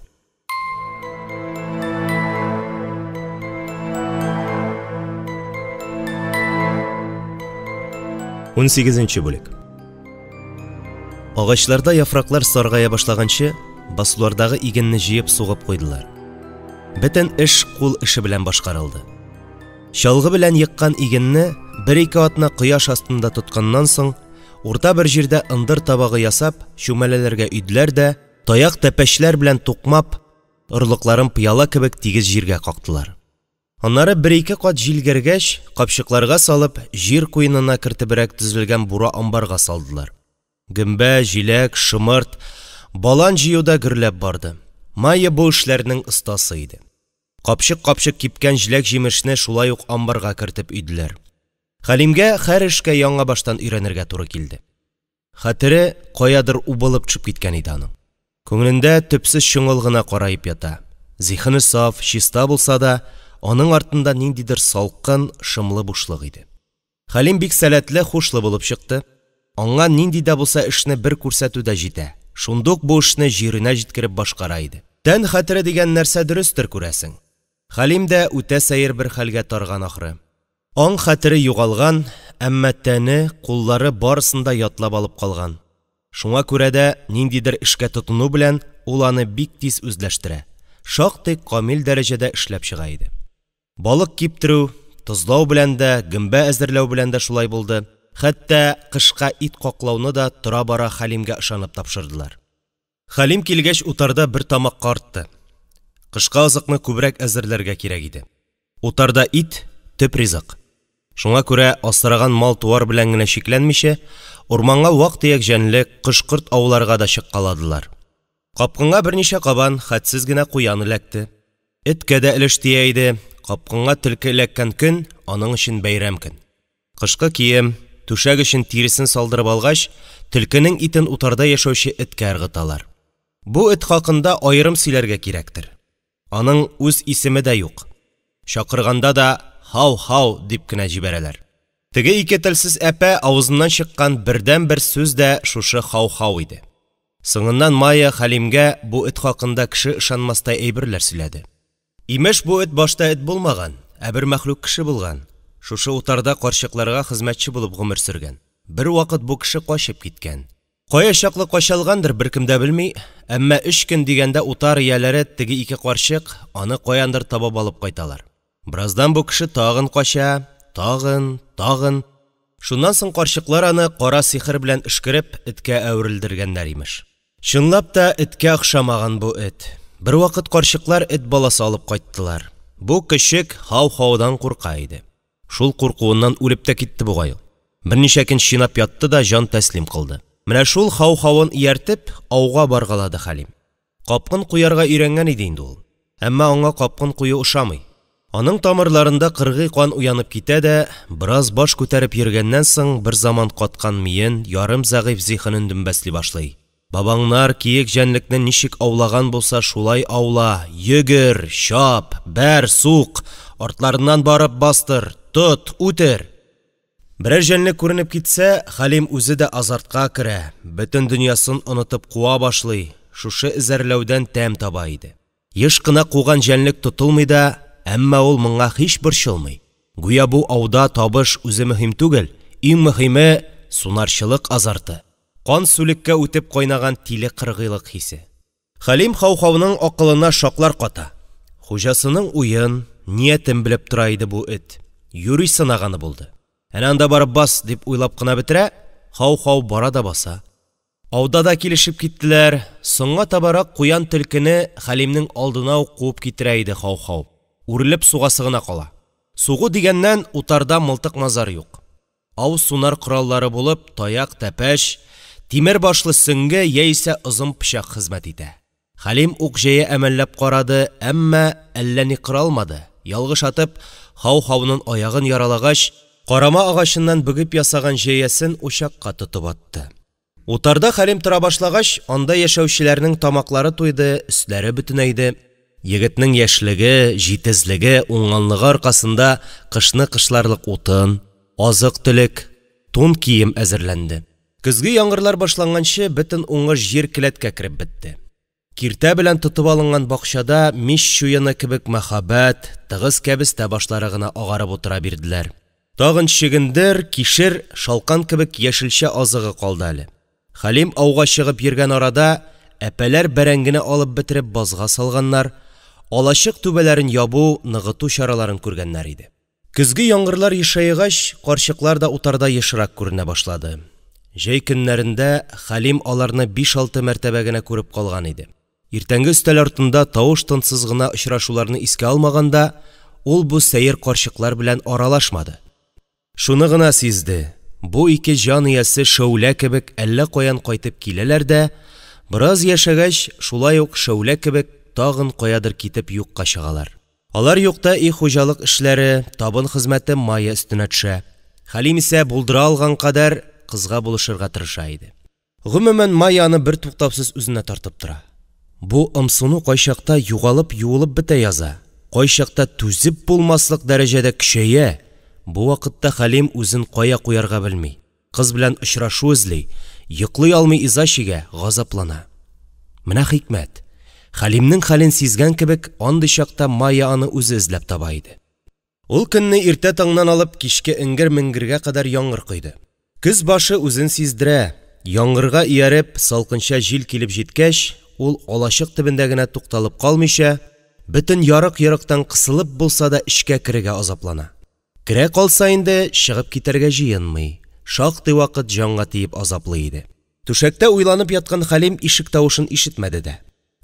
Унсигезенче бүлек. Агачларда яфраклар саргая башлаганчы, басулардагы игенне җыеп сугып куйдылар. Бөтен эш кул эше белән башкарылды. Чалгы белән еккан игенне бер-ике атна кояш астында тотканнан соң, урта бер җирдә ындыр табагы ясап, чүмәләләргә өйделәр дә, таяк тәпәчләр белән тукмап, орлыкларын пыяла кебек тигез җиргә кактылар. Аннары бер-ике кат җилгәргәч, капчыкларга салып, җир куенына кертебрәк төзелгән бура амбарга салдылар. Гөмбә, җиләк, шомырт, балан җыю да гөрләп барды. Майя бу эшләрнең остасы иде. Капчык-капчык кипкән җиләк-җимешне шулай ук амбарга кертеп өйделәр. Хәлимгә һәр эшкә яңа баштан өйрәнергә туры килде. Хәтере каядыр убылып төшеп киткән иде аның. Күңелендә төпсез чоңгыл гына караеп ята. Зиһене саф, чиста булса да, аның артында ниндидер салкын, шомлы бушлык иде. Хәлим бик сәләтле, хушлы булып чыкты. Аңа нинди дә булса эшне бер күрсәтү дә җитә. Шундук бу эшне җиренә җиткереп башкара иде. Тән хәтере дигән нәрсә дөрестер, күрәсең. Хәлим дә үтә сәер бер хәлгә тарган ахры. Аң хәтере югалган, әмма тәне, куллары барысын да ятлап алып калган. Шуңа күрә дә ниндидер эшкә тотыну белән ул аны бик тиз үзләштерә, шактый камил дәрәҗәдә эшләп чыга иде. Балык киптерү, тозлау белән дә, гөмбә әзерләү белән дә шулай булды. Хәтта кышка ит каклауны да тора-бара Хәлимгә ышанып тапшырдылар. Хәлим килгәч утарда бер тамакка артты. Кышка азыкны күбрәк әзерләргә кирәк иде. Утарда ит төп ризык. Шуңа күрә асраган мал-туар белән генә чикләнмичә, урманга вак-төяк җәнлек, кош-корт ауларга да чыккаладылар. Капкынга берничә кабан, хәтсез генә куян эләкте. Эткә дә өлеш тия иде. Капкынга төлке эләккән көн аның өчен бәйрәм көн. Кышкы кием, түшәк өчен тиресен салдырып алгач, төлкенең итен утарда яшәүче эткә ыргыталар. Бу эт хакында аерым сөйләргә кирәктер. Аның үз исеме дә юк. Чакырганда да «хау-хау» дип кенә җибәрәләр. Теге ике телсез әпә авызыннан чыккан бердән-бер сүз дә шушы «хау-хау» иде. Соңыннан Майя Хәлимгә бу эт хакында кеше ышанмастай әйберләр сөйләде. Имеш, бу эт башта эт булмаган, ә бер мәхлук кеше булган. Шушы утарда карчыкларга хезмәтче булып гомер сөргән. Бер вакыт бу кеше качып киткән. Кая чаклы качалгандыр беркем дә белми, әмма 3 көн дигәндә утар ияләре теге ике карчык аны каяндыр табып алып кайталар. Бераздан бу кеше тагын кача, тагын, тагын. Шуннан соң карчыклар аны кара сихер белән өшкереп эткә әверелдергәннәр имеш. Чынлап та эткә охшамаган бу эт. Бер вакыт карчыклар эт баласы алып кайттылар. Бу көчек хау-хаудан курка иде. Шул куркуыннан үлеп тә китте бугай ул. Берничә көн чинап ятты да җан тәслим кылды. Менә шул хау-хауын ияртеп ауга баргалады Хәлим. Капкын куярга өйрәнгән иде инде ул. Әмма аңа капкын кую ошамый. Аның тамырларында кыргый кан уянып китә дә, бераз баш күтәреп йөргәннән соң берзаман каткан миен, ярым зәгыйфь зиһенен дөмбәсли башлый: бабаңнар киек җәнлекне ничек аулаган булса, шулай аула, йөгер, чап, бәр, сук, артларыннан барып бастыр, тот, үтер! Берәр җәнлек күренеп китсә, Хәлим үзе дә азартка керә, бөтен дөньясын онытып куа башлый, шушы эзәрләүдән тәм таба иде. Еш кына куган җәнлек тотылмый да, әмма ул моңа һич борчылмый, гүя бу ауда табыш үзе мөһим түгел, иң мөһиме – сунарчылык азарты, кан сүлеккә үтеп кайнаган тиле кыргыйлык хисе. Хәлим Хау-Хауның акылына шаклар ката. Хуҗасының уен, ниятен белеп тора иде бу эт. Юри сынаганы булды. Әнә анда барып бас, дип уйлап кына бетерә, Хау-Хау бара да баса. Ауда да килешеп киттеләр, соңга табарак куян-төлкене Хәлимнең алдына ук куып китерә иде Хау-Хау. Үрелеп сугасы гына кала. Сугу дигәннән, утарда мылтык-мазар юк. Ау-сунар кораллары булып таяк, тәпәч, тимер башлы сөңге яисә озын пычак хезмәт итә. Хәлим ук-җәя әмәлләп карады, әмма әллә ни кыра алмады, ялгыш атып, Хау-Хауның аягын яралагач, карама агачыннан бөгеп ясаган җәясен учакка тотып атты. Утарда Хәлим тора башлагач, анда яшәүчеләрнең тамаклары туйды, өсләре бөтенәйде. Егетнең яшьлеге, җитезлеге, уңганлыгы аркасында кышны кышларлык утын, азык-төлек, тун кием әзерләнде. Көзге яңгырлар башланганчы, бөтен уңыш җир келәткә кереп бетте. Киртә белән тотып алынган бакчада мич чуены кебек мәһабәт, тыгыз кәбестә башлары гына агарып утыра бирделәр. Тагын чөгендер, кишер, шалкан кебек яшелчә азыгы калды әле. Хәлим ауга чыгып йөргән арада әпәләр бәрәңгене алып бетереп базга салганнар, алачык түбәләрен ябу, ныгыту чараларын күргәннәр иде. Көзге яңгырлар ешайгач, карчыклар да утарда ешрак күренә башлады. Җәй көннәрендә Хәлим аларны 5-6 мәртәбә генә күреп калган иде. Иртәнге өстәл артында тавыш-тынсыз гына очрашуларны искә алмаганда, ул бу сәер карчыклар белән аралашмады. Шуны гына сизде, бу ике җан иясе шәүлә кебек әллә каян кайтып киләләр дә, бераз яшәгәч, шулай ук шәүлә кебек тагын каядыр китеп юкка чыгалар. Алар юкта өй хуҗалык эшләре, табын хезмәте Майя өстенә төшә. Хәлим исә булдыра алган кадәр кызга булышырга тырыша иде. Гомумән, Майя аны бертуктаусыз үзенә тартып тора. Бу ымсыну кайчакта югалып-юылып бетә яза, кайчакта түзеп булмаслык дәрәҗәдә көчәя. Бу вакытта Хәлим үзен кая куярга белми, кыз белән очрашу эзли, йоклый алмый иза чигә, газаплана. Менә хикмәт. Хәлимнең хәлен сизгән кебек, андый чакта Майя аны үзе эзләп таба иде. Ул көнне иртә таңнан алып кичке эңгер-меңгергә кадәр яңгыр койды. Көз башы үзен сиздерә, яңгырга ияреп, салкынча җил килеп җиткәч, ул алачык төбендә генә тукталып калмыйча, бөтен ярык-йорыктан кысылып булса да эчкә керергә азаплана. Керә калса инде, чыгып китәргә җыенмый, шактый вакыт җанга тиеп азаплый иде. Түшәктә уйланып яткан Хәлим ишек тавышын ишетмәде дә.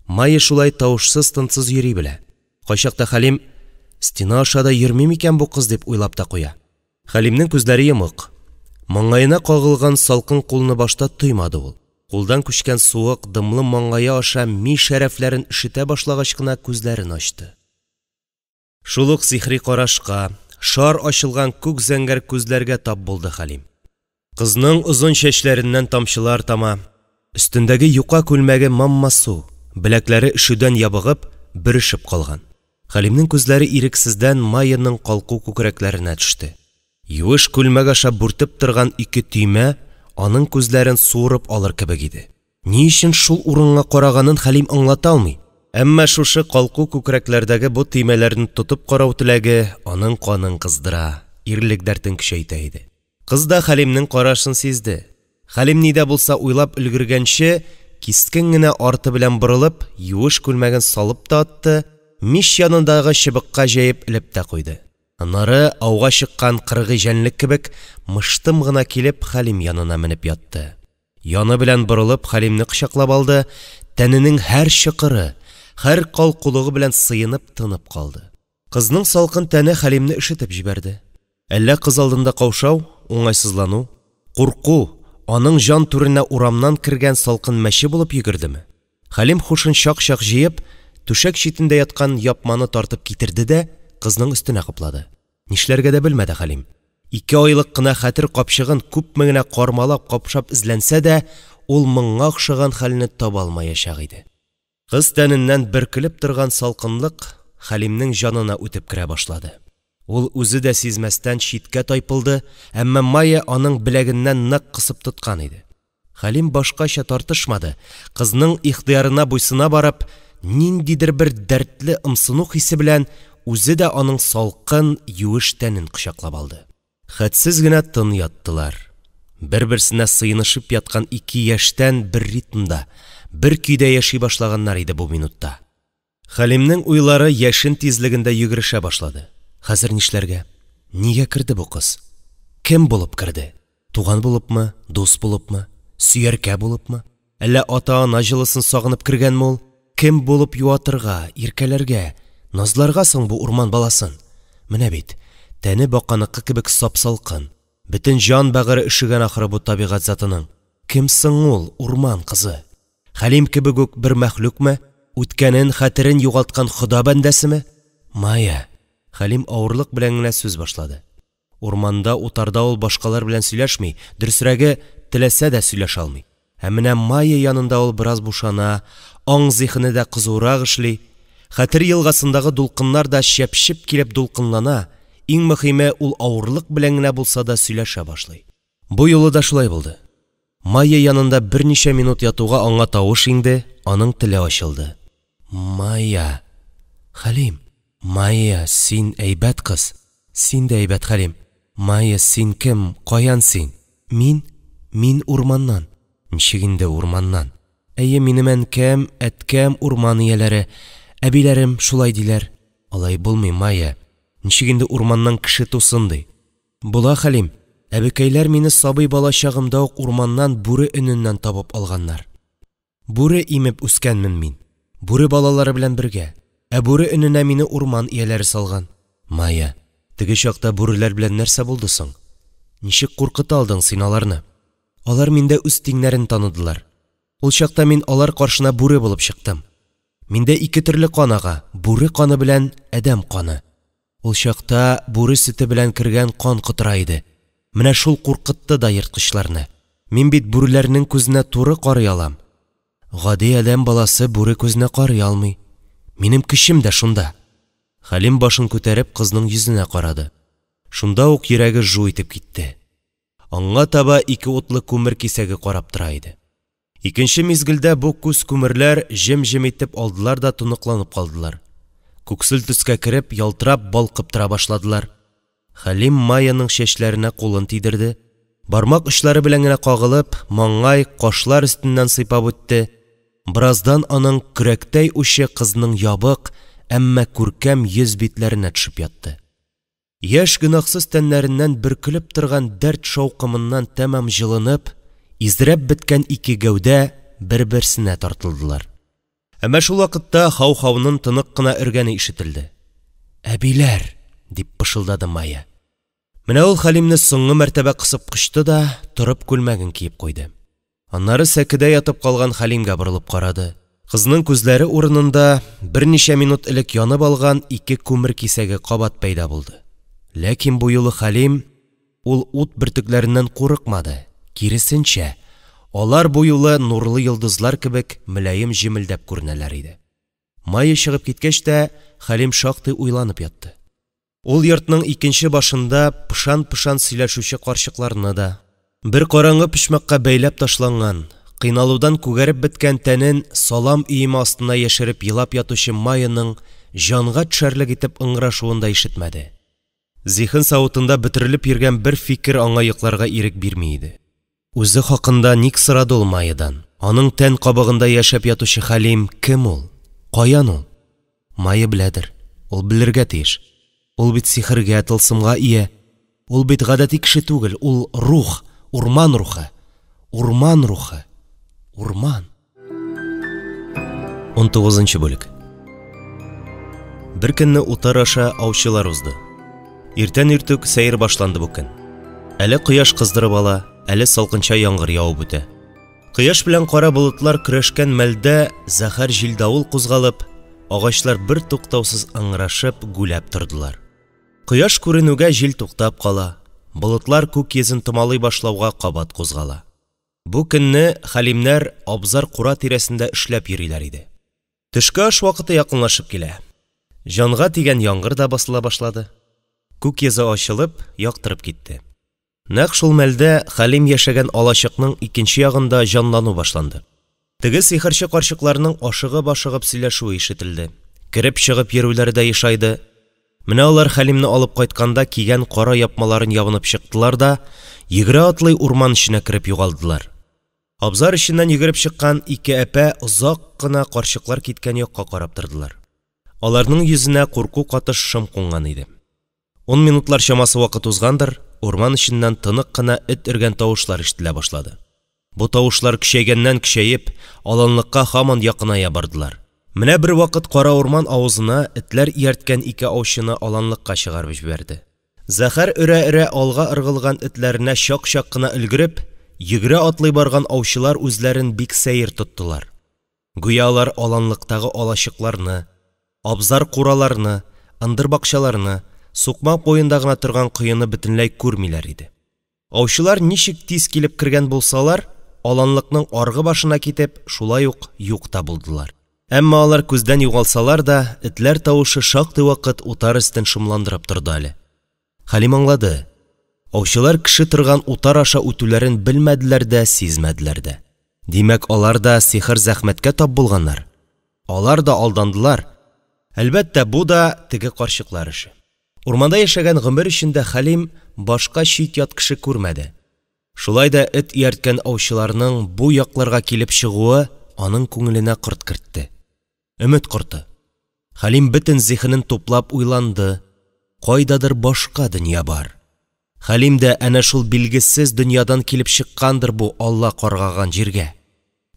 Майя шулай тавышсыз-тынсыз йөри белә. Кайчакта Хәлим, стена аша да йөрми микән бу кыз дип уйлап та куя. Хәлимнең күзләре йомык. Маңгаена кагылган салкын кулны башта тоймады ул. Кулдан күчкән суык, дымлы маңгае аша ми шәрәфләрен өшетә башлагач кына күзләрен ачты. Шул ук сихри карашка, шар ачылган күк зәңгәр күзләргә тап булды Хәлим. Кызның озын чәчләреннән тамчылар тама, өстендәге юка күлмәге манма су, беләкләре өшүдән ябыгып, бөрешеп калган. Хәлимнең күзләре ирексездән Майяның калку күкрәкләренә төште. Юеш күлмәк аша бүртеп торган ике төймә аның күзләрен суырып алыр кебек иде. Ни өчен шул урынга караганын Хәлим аңлата алмый. Әмма шушы калку күкрәкләрдәге бу төймәләрне тотып карау теләге аның канын кыздыра, ирлек дәртен көчәйтә иде. Кыз да Хәлимнең карашын сизде. Хәлим ни дә булса уйлап өлгергәнче, кискен генә арты белән борылып, юеш күлмәген салып та атты, мич янындагы чыбыкка җәеп элеп тә куйды. Аннары ауга чыккан кыргый җәнлек кебек мыштым гына килеп Хәлим янына менеп ятты. Яны белән борылып Хәлимне кочаклап алды, тәненең һәр чокыры, һәр калкулыгы белән сыенып тынып калды. Кызның салкын тәне Хәлимне өшетеп җибәрде. Әллә кыз алдында каушау, уңайсызлану, курку аның җан түренә урамнан кергән салкын мәче булып йөгердеме? Хәлим хушын чак-чак җыеп, түшәк читендә яткан япманы тартып китерде дә кызның өстенә каплады. Нишләргә дә белмәде Хәлим. 2 айлык кына хәтер капчыгын күпме генә кармалап-капшап эзләнсә дә, ул моңа охшаган хәлне таба алмаячак иде. Кыз тәненнән бөркелеп торган салкынлык Хәлимнең җанына үтеп керә башлады. Ул үзе дә сизмәстән читкә тайпылды, әмма Майя аның беләгеннән нык кысып тоткан иде. Хәлим башкача тартышмады, кызның ихтыярына буйсына барып, ниндидер бер дәртле ымсыну хисе белән үзе дә аның салкын, юеш тәнен кочаклап алды. Хәтсез генә тын яттылар. Бер-берсенә сыенышып яткан ике яшьтән бер ритмда, бер көйдә яши башлаганнар иде бу минутта. Хәлимнең уйлары яшен тизлегендә йөгерешә башлады. Хәзер нишләргә? Нигә керде бу кыз? Кем булып керде? Туган булыпмы, дус булыпмы, сөяркә булыпмы? Әллә ата-ана җылысын сагынып кергәнме ул? Кем булып юатырга, иркәләргә, назларга соң бу урман баласын? Менә бит, тәне баканыкы кебек сап-салкын. Бөтен җан бәгыре өшегән ахры бу табигать затының. Кем соң ул, урман кызы? Хәлим кебек үк бер мәхлукмы? Үткәнен, хәтерен югалткан Хода бәндәсеме? Майя. Хәлим авырлык белән генә сүз башлады. Урманда, утарда ул башкалар белән сөйләшми, дөресрәге, теләсә дә сөйләшә алмый. Ә менә Майя янында ул бераз бушана, аң зиһене дә кызурак эшли, хәтер елгасындагы дулкыннар да чәпчеп килеп дулкынлана, иң мөһиме ул авырлык белән генә булса да сөйләшә башлый. Бу юлы да шулай булды. Майя янында берничә минут ятуга аңа тавыш иңде, аның теле ачылды. Майя, Хәлим, Майя, син әйбәт кыз. Син дә әйбәт, Хәлим. Майя, син кем? Каян син? Мин? Мин урманнан. Ничек инде урманнан? Әйе, минем әнкәм, әткәм урман ияләре. Әбиләрем шулай диләр. Алай булмый, Майя. Ничек инде урманнан кеше тусын ди? Була, Хәлим. Әбекәйләр мине сабый бала чагымда ук урманнан бүре өненнән табып алганнар. Бүре имеп үскәнмен мин. Бүре балалары белән бергә. Ә бүре өненә мине урман ияләре салган. Майя, теге чакта бүреләр белән нәрсә булды соң? Ничек куркыта алдың син аларны? Алар миндә үз тиңнәрен таныдылар. Ул чакта мин алар каршына бүре булып чыктым. Миндә ике төрле кан ага, бүре каны белән адәм каны. Ул чакта бүре сөте белән кергән кан котыра иде. Менә шул куркытты да ерткычларны. Мин бит бүреләрнең күзенә туры карый алам. Гади адәм баласы бүре күзенә карый алмый. Минем көчем дә шунда. Хәлим башын күтәреп кызның йөзенә карады. Шунда ук йөрәге жу итеп китте. Аңа таба ике утлы күмер кисәге карап тора иде. Икенче мизгелдә бу күз күмерләр җем-җем итеп алдылар да тоныкланып калдылар. Күксел төскә кереп, ялтырап, балкып тора башладылар. Хәлим Майяның чәчләренә кулын тидерде. Бармак очлары белән генә кагылып, маңгай, кашлар өстеннән сыйпап үтте. Бераздан аның көрәктәй учы кызның ябык, әмма күркәм йөз битләренә төшеп ятты. Яшь гөнаһсыз тәннәреннән бөркелеп торган дәрт шаукымыннан тәмам җылынып, изрәп беткән ике гәүдә бер-берсенә тартылдылар. Әмма шул вакытта хау-хауның тонык кына өргәне ишетелде. «Әбиләр!» дип пышылдады Майя. Менә ул Хәлимне соңгы мәртәбә кысып кочты да, торып күлмәген киеп куйды. Аннары сәкедә ятып калган Хәлимгә борылып карады. Кызның күзләре урынында берничә минут элек янып алган ике күмер кисәге кабат пәйда булды. Ләкин бу юлы Хәлим ул ут бөртекләреннән курыкмады. Киресенчә, алар бу юлы нурлы йолдызлар кебек мөлаем җемелдәп күренәләр иде. Майя чыгып киткәч тә, Хәлим шактый уйланып ятты. Ул йортның икенче башында пышан-пышан сөйләшүче карчыкларны да, бер караңгы почмакка бәйләп ташланган, кыйналудан күгәреп беткән тәнен салам өеме астына яшереп елап ятучы Майяның җанга төшәрлек итеп ыңгырашуын да ишетмәде. Зиһен савытында бөтерелеп йөргән бер фикер аңа йокларга ирек бирми иде. Үзе хакында ник сорады ул Майядан? Аның тән кабыгында яшәп ятучы Хәлим кем ул? Каян ул? Майя беләдер. Ул белергә тиеш. Ул бит сихергә, тылсымга ия. Ул бит гадәти кеше түгел, ул рух, урман рухы. Урман рухы. Урман. 19 бүлек. Бер көнне утар аша аучылар узды. Иртән иртүк сәер башланды бу көн. Әле кояш кыздырып ала, әле салкынча яңгыр явып үтә. Кояш белән кара болытлар көрәшкән мәлдә зәһәр җил-давыл кузгалып, Агачлар бертуктаусыз ыңгырашып, гүләп тордылар. Кояш күренүгә җил туктап кала, болытлар күк йөзен томалый башлауга кабат кузгала. Бу көнне Хәлимнәр абзар-кура тирәсендә эшләп йөриләр иде. Төшке аш вакыты якынлашып килә. Җанга тигән яңгыр да басыла башлады. Күк йөзе ачылып, яктырып китте. Нәкъ шул мәлдә Хәлим яшәгән алачыкның икенче ягында җанлану башланды. Теге сихерче карчыкларның ашыгып-ашыгып сөйләшүе ишетелде. Кереп-чыгып йөрүләре дә ешайды. Менә алар Хәлимне алып кайтканда кигән кара япмаларын ябынып чыктылар да, йөгерә-атлый урман эченә кереп югалдылар. Абзар эченнән йөгереп чыккан ике әпә озак кына карчыклар киткән якка карап тордылар. Аларның йөзенә курку катыш шом кунган иде. 10 минутлар чамасы вакыт узгандыр, урман эченнән тонык кына эт өргән тавышлар ишетелә башлады. Бу тавышлар көчәйгәннән-көчәеп, аланлыкка һаман якыная бардылар. Менә бервакыт кара урман авызына этләр иярткән ике аучыны аланлыкка чыгарып җибәрде. Зәһәр өрә-өрә алга ыргылган этләренә чак-чак кына өлгереп, йөгерә-атлый барган аучылар үзләрен бик сәер тоттылар. Гүя алар аланлыктагы алачыкларны, абзар-кураларны, ындыр-бакчаларны, сукмак буенда гына торган коены бөтенләй күрмиләр иде. Аучылар ничек тиз килеп кергән булсалар, аланлыкның аргы башына китеп, шулай ук юк та булдылар. Әмма алар күздән югалсалар да, этләр тавышы шактый вакыт утар өстен шомландырып торды әле. Хәлим аңлады. Аучылар кеше торган утар аша үтүләрен белмәделәр дә, сизмәделәр дә. Димәк, алар да сихер-зәхмәткә тап булганнар. Алар да алдандылар. Әлбәттә, бу да теге карчыклар эше. Урманда яшәгән гомер эчендә Хәлим башка чит-ят кеше күрмәде. Шулай да эт иярткән аучыларның бу якларга килеп чыгуы аның күңеленә корт кертте. Өмет корты. Хәлим бөтен зиһенен туплап уйланды. Кайдадыр башка дөнья бар. Хәлим дә әнә шул билгесез дөньядан килеп чыккандыр бу Алла каргаган җиргә.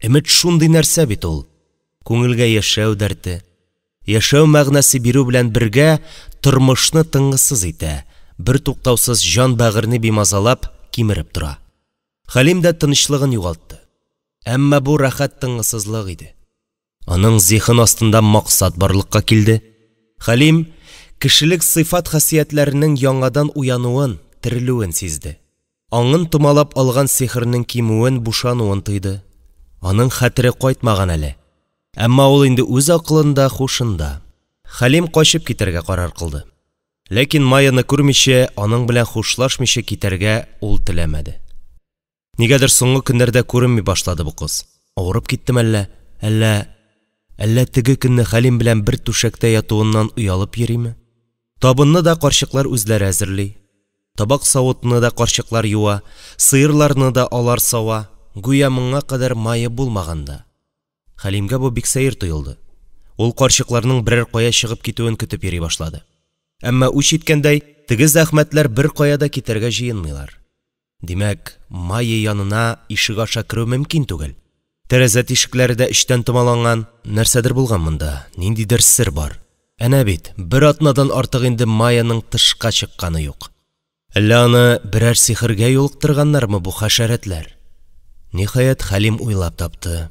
Өмет шундый нәрсә бит ул. Күңелгә яшәү дәрте, яшәү мәгънәсе бирү белән бергә тормышны тынгысыз итә, бертуктаусыз җан-бәгырьне бимазалап, кимереп тора. Хәлим дә тынычлыгын югалтты. Әмма бу рәхәт тынгысызлык иде. Аның зиһен астында максат барлыкка килде. Хәлим кешелек сыйфат-хасиятләренең яңадан уянуын, терелүен сизде. Аңын томалап алган сихернең кимүен, бушануын тойды. Аның хәтере кайтмаган әле. Әмма ул инде үз акылында, хушында. Хәлим качып китәргә карар кылды. Ләкин Майяны күрмичә, аның белән хушлашмыйча китәргә ул теләмәде. Нигәдер соңгы көннәрдә күренми башлады бу кыз. Авырып киттеме әллә? Әллә, әллә теге көнне Хәлим белән бер түшәктә ятуыннан оялып йөриме? Табынны да карчыклар үзләре әзерли. Табак-савытны да карчыклар юа, сыерларны да алар сава. Гүя моңа кадәр Майя булмаган да. Хәлимгә бу бик сәер тоелды. Ул карчыкларның берәр кая чыгып китүен көтеп йөри башлады. Әмма үч иткәндәй, теге зәхмәтләр бер кая да китәргә җыенмыйлар. Димәк, Майя янына ишек аша керү мөмкин түгел. Тәрәзә тишекләре дә эчтән томаланган. Нәрсәдер булган монда, ниндидер сер бар. Әнә бит, бер атнадан артык инде Майяның тышка чыкканы юк. Әллә аны берәр сихергә юлыктырганнармы бу хәшәрәтләр? Ниһаять, Хәлим уйлап тапты.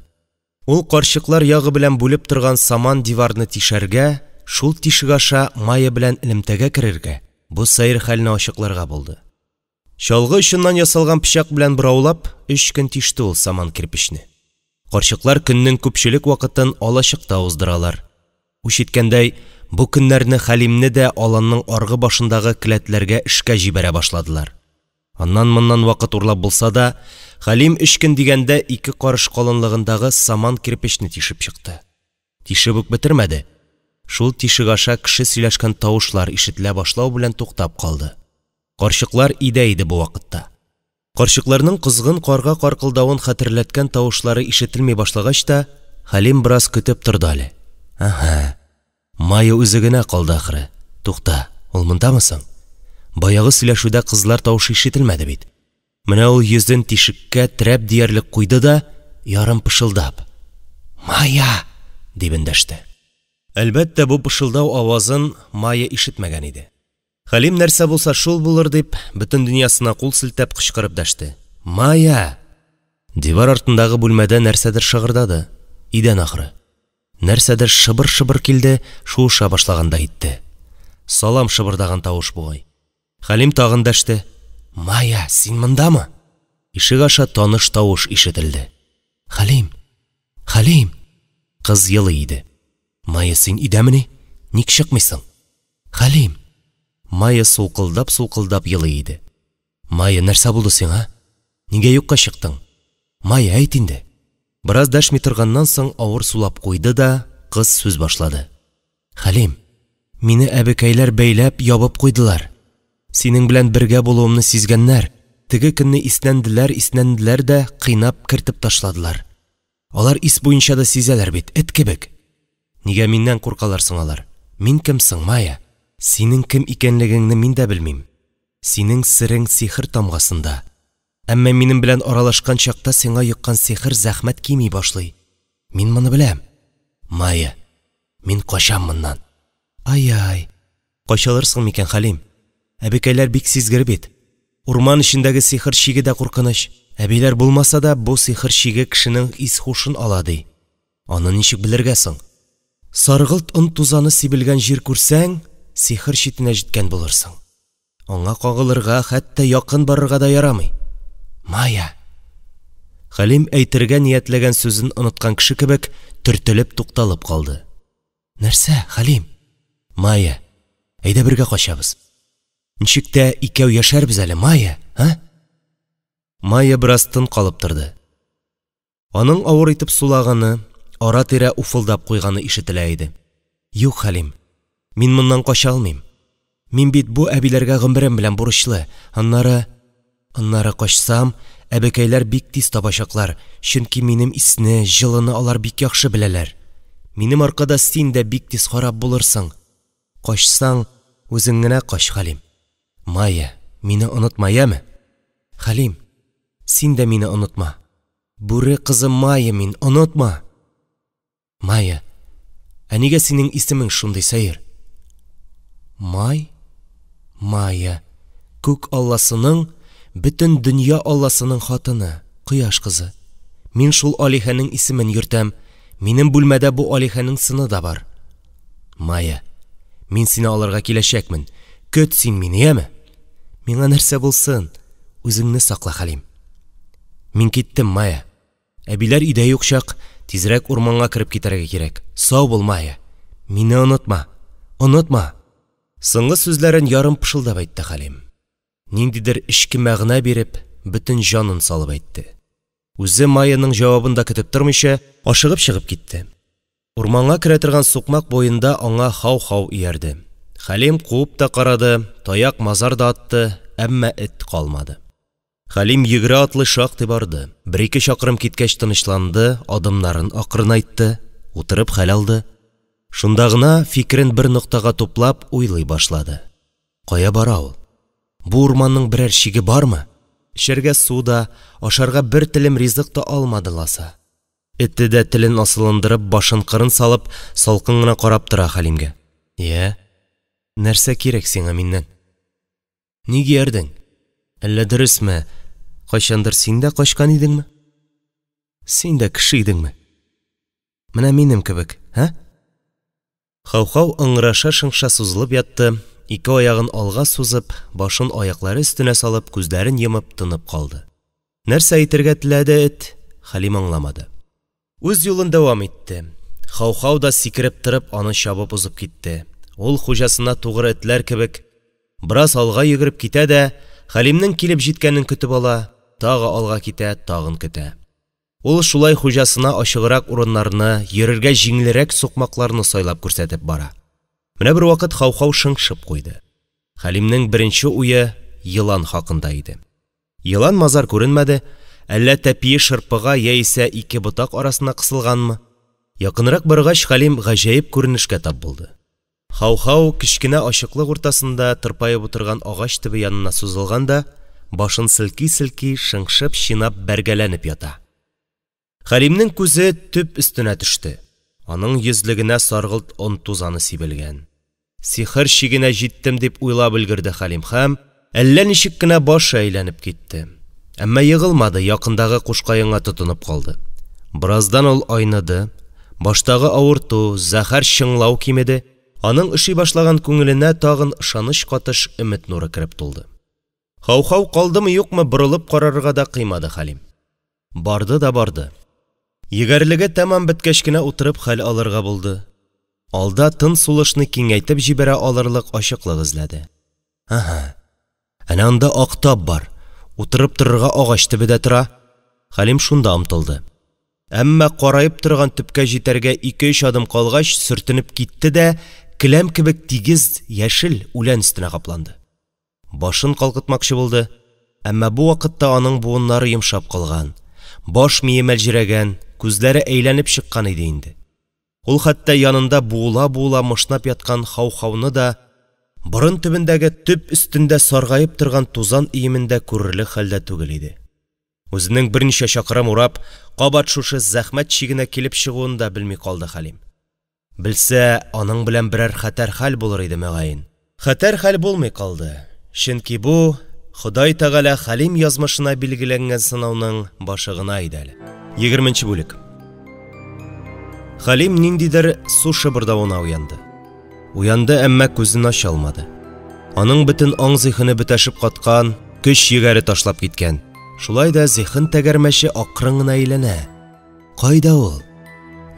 Ул карчыклар ягы белән бүлеп торган саман диварны тишәргә, шул тишек аша Майя белән элемтәгә керергә, бу сәер хәлне ачыкларга булды. Чалгы очыннан ясалган пычак белән бораулап, 3 көн тиште ул саман кирпечне. Карчыклар көннең күпчелек вакытын алачыкта уздыралар. Үч иткәндәй, бу көннәрне Хәлимне дә аланның аргы башындагы келәтләргә эшкә җибәрә башладылар. Аннан-моннан вакыт урлап булса да, Хәлим 3 көн дигәндә 2 карыш калынлыгындагы саман кирпечне тишеп чыкты. Тишеп үк бетермәде. Шул тишек аша кеше сөйләшкән тавышлар ишетелә башлау белән туктап калды. Карчыклар өйдә иде бу вакытта. Карчыкларның кызгын карга каркылдавын хәтерләткән тавышлары ишетелми башлагач та, Хәлим бераз көтеп торды әле. Әһә, Майя үзе генә калды ахры. Тукта, ул мондамы соң? Баягы сөйләшүдә кызлар тавышы ишетелмәде бит. Менә ул йөзен тишеккә терәп диярлек куйды да, ярым пышылдап: «Майя!» дип эндәште. Әлбәттә, бу пышылдау авазын Майя ишетмәгән иде. Хәлим нәрсә булса шул булыр дип, бөтен дөньясына кул селтәп кычкырып дәште: «Майя!» Дивар артындагы бүлмәдә нәрсәдер шыгырдады. Идән ахры. Нәрсәдер шыбыр-шыбыр килде, шуыша башлагандай итте. Салам шыбырдаган тавыш бугай. Хәлим тагын дәште. «Майя, син мондамы?» Ишек аша таныш тавыш ишетелде. «Хәлим! Хәлим!» Кыз елый иде. «Майя, син өйдәмени? Ник чыкмыйсың?» «Хәлим!» Майя сулкылдап-сулкылдап елый иде. «Майя, нәрсә булды сиңа? Нигә юкка чыктың? Майя, әйт инде!» Бераз дәшми торганнан соң авыр сулап куйды да, кыз сүз башлады. «Хәлим, мине әбекәйләр бәйләп, ябып куйдылар. Синең белән бергә булуымны сизгәннәр. Теге көнне иснәнделәр-иснәнделәр дә кыйнап кертеп ташладылар. Алар ис буенча да сизәләр бит, эт кебек. Нигә миннән куркалар соң алар? Мин кем соң, Майя? Синең кем икәнлегеңне мин дә белмим. Синең серең сихер тамгасында. Әмма минем белән аралашкан чакта сиңа йоккан сихер зәхмәт кими башлый. Мин моны беләм. Майя, мин качам моннан. Ай-ай, качалырсың микән, Хәлим? Әбекәйләр бик сизгер бит. Урман эчендәге сихер чиге дә куркыныч. Әбиләр булмаса да, бу сихер чиге кешенең ис-һушын ала, ди. Аны ничек белергә соң? Саргылт он тузаны сибелгән җир күрсәң, сихер читенә җиткән булырсың. Аңа кагылырга, хәтта якын барырга да ярамый. Майя! Хәлим әйтергә ниятләгән сүзен оныткан кеше кебек төртелеп тукталып калды. Нәрсә, Хәлим? Майя, әйдә бергә качабыз. Ничек тә икәү яшәрбез әле, Майя, а? Майя бераз тын калып торды. Аның авыр итеп сулаганы, ара-тирә уфылдап куйганы ишетелә иде. Юк, Хәлим, мин моннан кача алмыйм. Мин бит бу әбиләргә гомерем белән бурычлы. Аннары, аннары качсам, әбекәйләр бик тиз табачаклар, чөнки минем исне, җылыны алар бик яхшы беләләр. Минем аркада син дә бик тиз харап булырсың. Качсаң, үзең генә кач, Хәлим. Майя, мине онытма, яме? Хәлим, син дә мине онытма. Бүре кызы Майя мин, онытма. Майя, ә нигә синең исемең шундый сәер? Май? Майя, күк алласының, бөтен дөнья алласының хатыны, кояш кызы. Мин шул алиһәнең исемен йөртәм. Минем бүлмәдә бу алиһәнең сыны да бар. Майя, мин сине алырга киләчәкмен. Көт син мине, яме? Миңа нәрсә булсын? Үзеңне сакла, Хәлим. Мин киттем, Майя. Әбиләр өйдә юк чак, тизрәк урманга кереп китәргә кирәк. Сау бул, Майя. Мине онытма. Онытма. Соңгы сүзләрен ярым пышылдап әйтте Хәлим. Ниндидер эчке мәгънә биреп, бөтен җанын салып әйтте. Үзе Майяның җавабын да көтеп тормыйча, ашыгып чыгып китте. Урманга керә торган сукмак буенда аңа хау-хау иярде. Хәлим куып та карады, таяк-мазар да атты, әмма эт калмады. Хәлим йөгерә атлый шактый барды. Бер-ике чакрым киткәч тынычланды, адымнарын акрынайтты, утырып хәл алды. Шунда гына фикерен бер ноктага туплап уйлый башлады. Кая бара ул? Бу урманның берәр чиге бармы? Эчәргә су да, ашарга бер телем ризык та алмады ласа. Эте дә телен асылындырып, башын кырын салып, салкын гына карап тора Хәлимгә. Йә, нәрсә кирәк сиңа миннән? Ник иярдең? Әллә дөресме, кайчандыр син дә качкан идеңме? Син дә кеше идеңме? Менә минем кебек, ә? Хау-хау ыңгыраша-шыңша сузылып ятты, ике аягын алга сузып, башын аяклары өстенә салып, күзләрен йомып тынып калды. Нәрсә әйтергә теләде эт, Хәлим аңламады. Үз юлын дәвам итте. Хау-хау да сикереп торып, аны чабып узып китте. Ул хуҗасына тугры этләр кебек бераз алга йөгереп китә дә, Хәлимнең килеп җиткәнен көтеп ала, тагы алга китә, тагын көтә. Ул шулай хуҗасына ачыграк урыннарны, йөрергә җиңелрәк сукмакларны сайлап күрсәтеп бара. Менә бер вакыт хау-хау шыңшып куйды. Хәлимнең беренче уе елан хакында иде. Елан мазар күренмәде, әллә тәпие шырпыга яисә ике ботак арасына кысылганмы? Якынрак баргач, Хәлим гаҗәеп күренешкә тап булды. Хау-хау кечкенә ачыклык уртасында тырпаеп утырган агач төбе янына сузылган да, башын селки-селки, шыңшып, чинап бәргәләнеп ята. Хәлимнең күзе төп өстенә төште. Аның йөзлегенә саргылт он тузаны сибелгән. Сихер чигенә җиттем дип уйлап өлгерде Хәлим һәм әллә ничек кенә башы әйләнеп китте. Әмма егылмады, якындагы кушкаенга тотынып калды. Бераздан ул айныды, Баштагы авырту, зәһәр чыңлау кимеде, аның өши башлаган күңеленә тагын ышаныч катыш өмет нуры кереп тулды. Һау-һау калдымы-юкмы, борылып карарга да кыймады Хәлим. Барды да барды. Егәрлеге тәмам беткәч кенә утырып хәл алырга булды. Алда тын-сулышны киңәйтеп җибәрә алырлык ачыклык эзләде. Әһә, әнә анда ак тап бар, утырып торырга агач төбе дә тора. Хәлим шунда омтылды. Әмма караеп торган төпкә җитәргә ике-өч адым калгач, сөртенеп китте дә келәм кебек тигез, яшел үлән өстенә капланды. Башын калкытмакчы булды, әмма бу вакытта аның буыннары йомшап калган, баш мие мәлҗерәгән, күзләре әйләнеп чыккан иде инде. Ул хәтта янында буыла-буыла мышнап яткан Һау-һауны да, борын төбендәге төп өстендә саргаеп торган тузан өемен дә күрерлек хәлдә түгел иде. Үзенең берничә чакрым урап, кабат шушы зәхмәт чигенә килеп чыгуын да белми калды Хәлим. Белсә, аның белән берәр хәтәр хәл булыр иде, мөгаен. Хәтәр хәл булмый калды, чөнки бу Ходай Тәгалә Хәлим язмышына билгеләнгән сынауның башы гына иде әле. 20 бүлек. Хәлим ниндидер су шыбырдавына уянды. Уянды, әмма күзен ача алмады. Аның бөтен аң-зиһене бөтәшеп каткан, көч-егәре ташлап киткән. Шулай да зиһен тәгәрмәче акрын гына әйләнә. Кайда ул?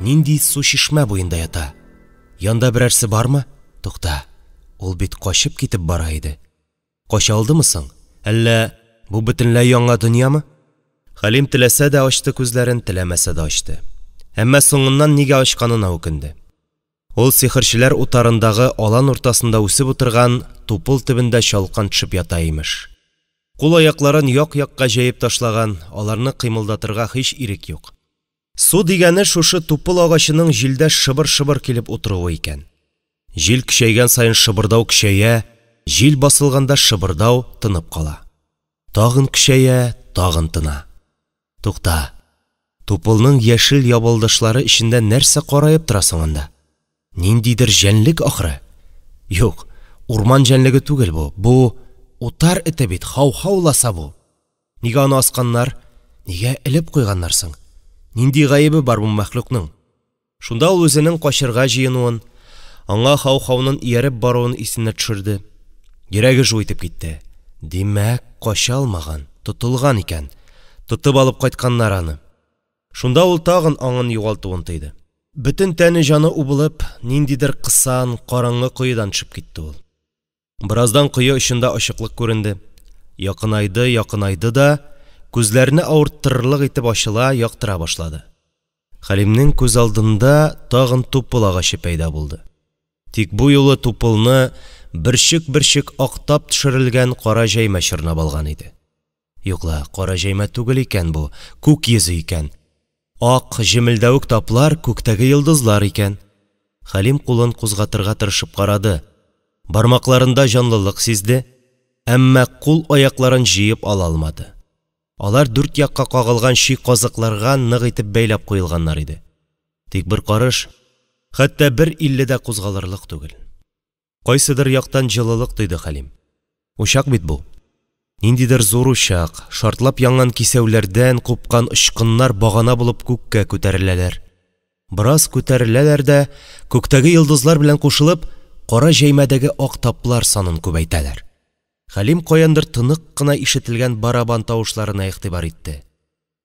Нинди су чишмә буенда ята? Янда берәрсе бармы? Тукта, ул бит качып китеп бара иде. Кача алдымы соң? Әллә бу бөтенләй яңа дөньямы? Хәлим теләсә дә ачты күзләрен, теләмәсә дә ачты. Әмма соңыннан нигә ачканына үкенде. Ул сихерчеләр утарындагы алан уртасында үсеп утырган тупыл төбендә чалкан төшеп ята имеш. Кул-аякларын як-якка җәеп ташлаган, аларны кыймылдатырга һич ирек юк. Су дигәне шушы тупыл агачының җилдә шыбыр-шыбыр килеп утыруы икән. Җил көчәйгән саен шыбырдау көчәя, җил басылганда шыбырдау тынып кала. Тагын көчәя, тагын тына. Тукта, тупылның яшел ябалдашлары эчендә нәрсә караеп тора соң анда? Ниндидер җәнлек ахры. Юк, урман җәнлеге түгел бу. Бу утар эте бит, һау-һау ласа бу. Нигә аны асканнар? Нигә элеп куйганнар соң? Нинди гаебе бар бу мәхлукның? Шунда ул үзенең качырга җыенуын, аңа һау-һауның ияреп баруын исенә төшерде. Йөрәге жу итеп китте. Димәк, кача алмаган, тотылган икән. Тотып алып кайтканнар аны. Шунда ул тагын аңын югалтуын тойды. Бөтен тәне җаны убылып, ниндидер кысан, караңгы коедан төшеп китте ул. Бераздан кое очында ачыклык күренде. Якынайды, якынайды да, күзләрне авырттырырлык итеп ачыла, яктыра башлады. Хәлимнең күз алдында тагын тупыл агачы пәйда булды. Тик бу юлы тупылны бөрчек-бөрчек актап төшерелгән кара җәймә чорнап алган иде. Юк ла, кара җәймә түгел икән бу, күк йөзе икән. Ак, җемелдәвек таплар күктәге йолдызлар икән. Хәлим кулын кузгатырга тырышып карады. Бармакларында җанлылык сизде, әмма кул-аякларын җыеп ала алмады. Алар дүрт якка кагылган чөй казыкларга нык итеп бәйләп куелганнар иде. Тик бер карыш, хәтта бер илле дә кузгалырлык түгел. Кайсыдыр яктан җылылык тойды Хәлим. Учак бит бу. Ниндидер зур учак, шартлап янган кисәүләрдән купкан очкыннар багана булып күккә күтәреләләр. Бераз күтәреләләр дә, күктәге йолдызлар белән кушылып, кара җәймәдәге ак таплар санын күбәйтәләр. Хәлим каяндыр тонык кына ишетелгән барабан тавышларына игътибар итте.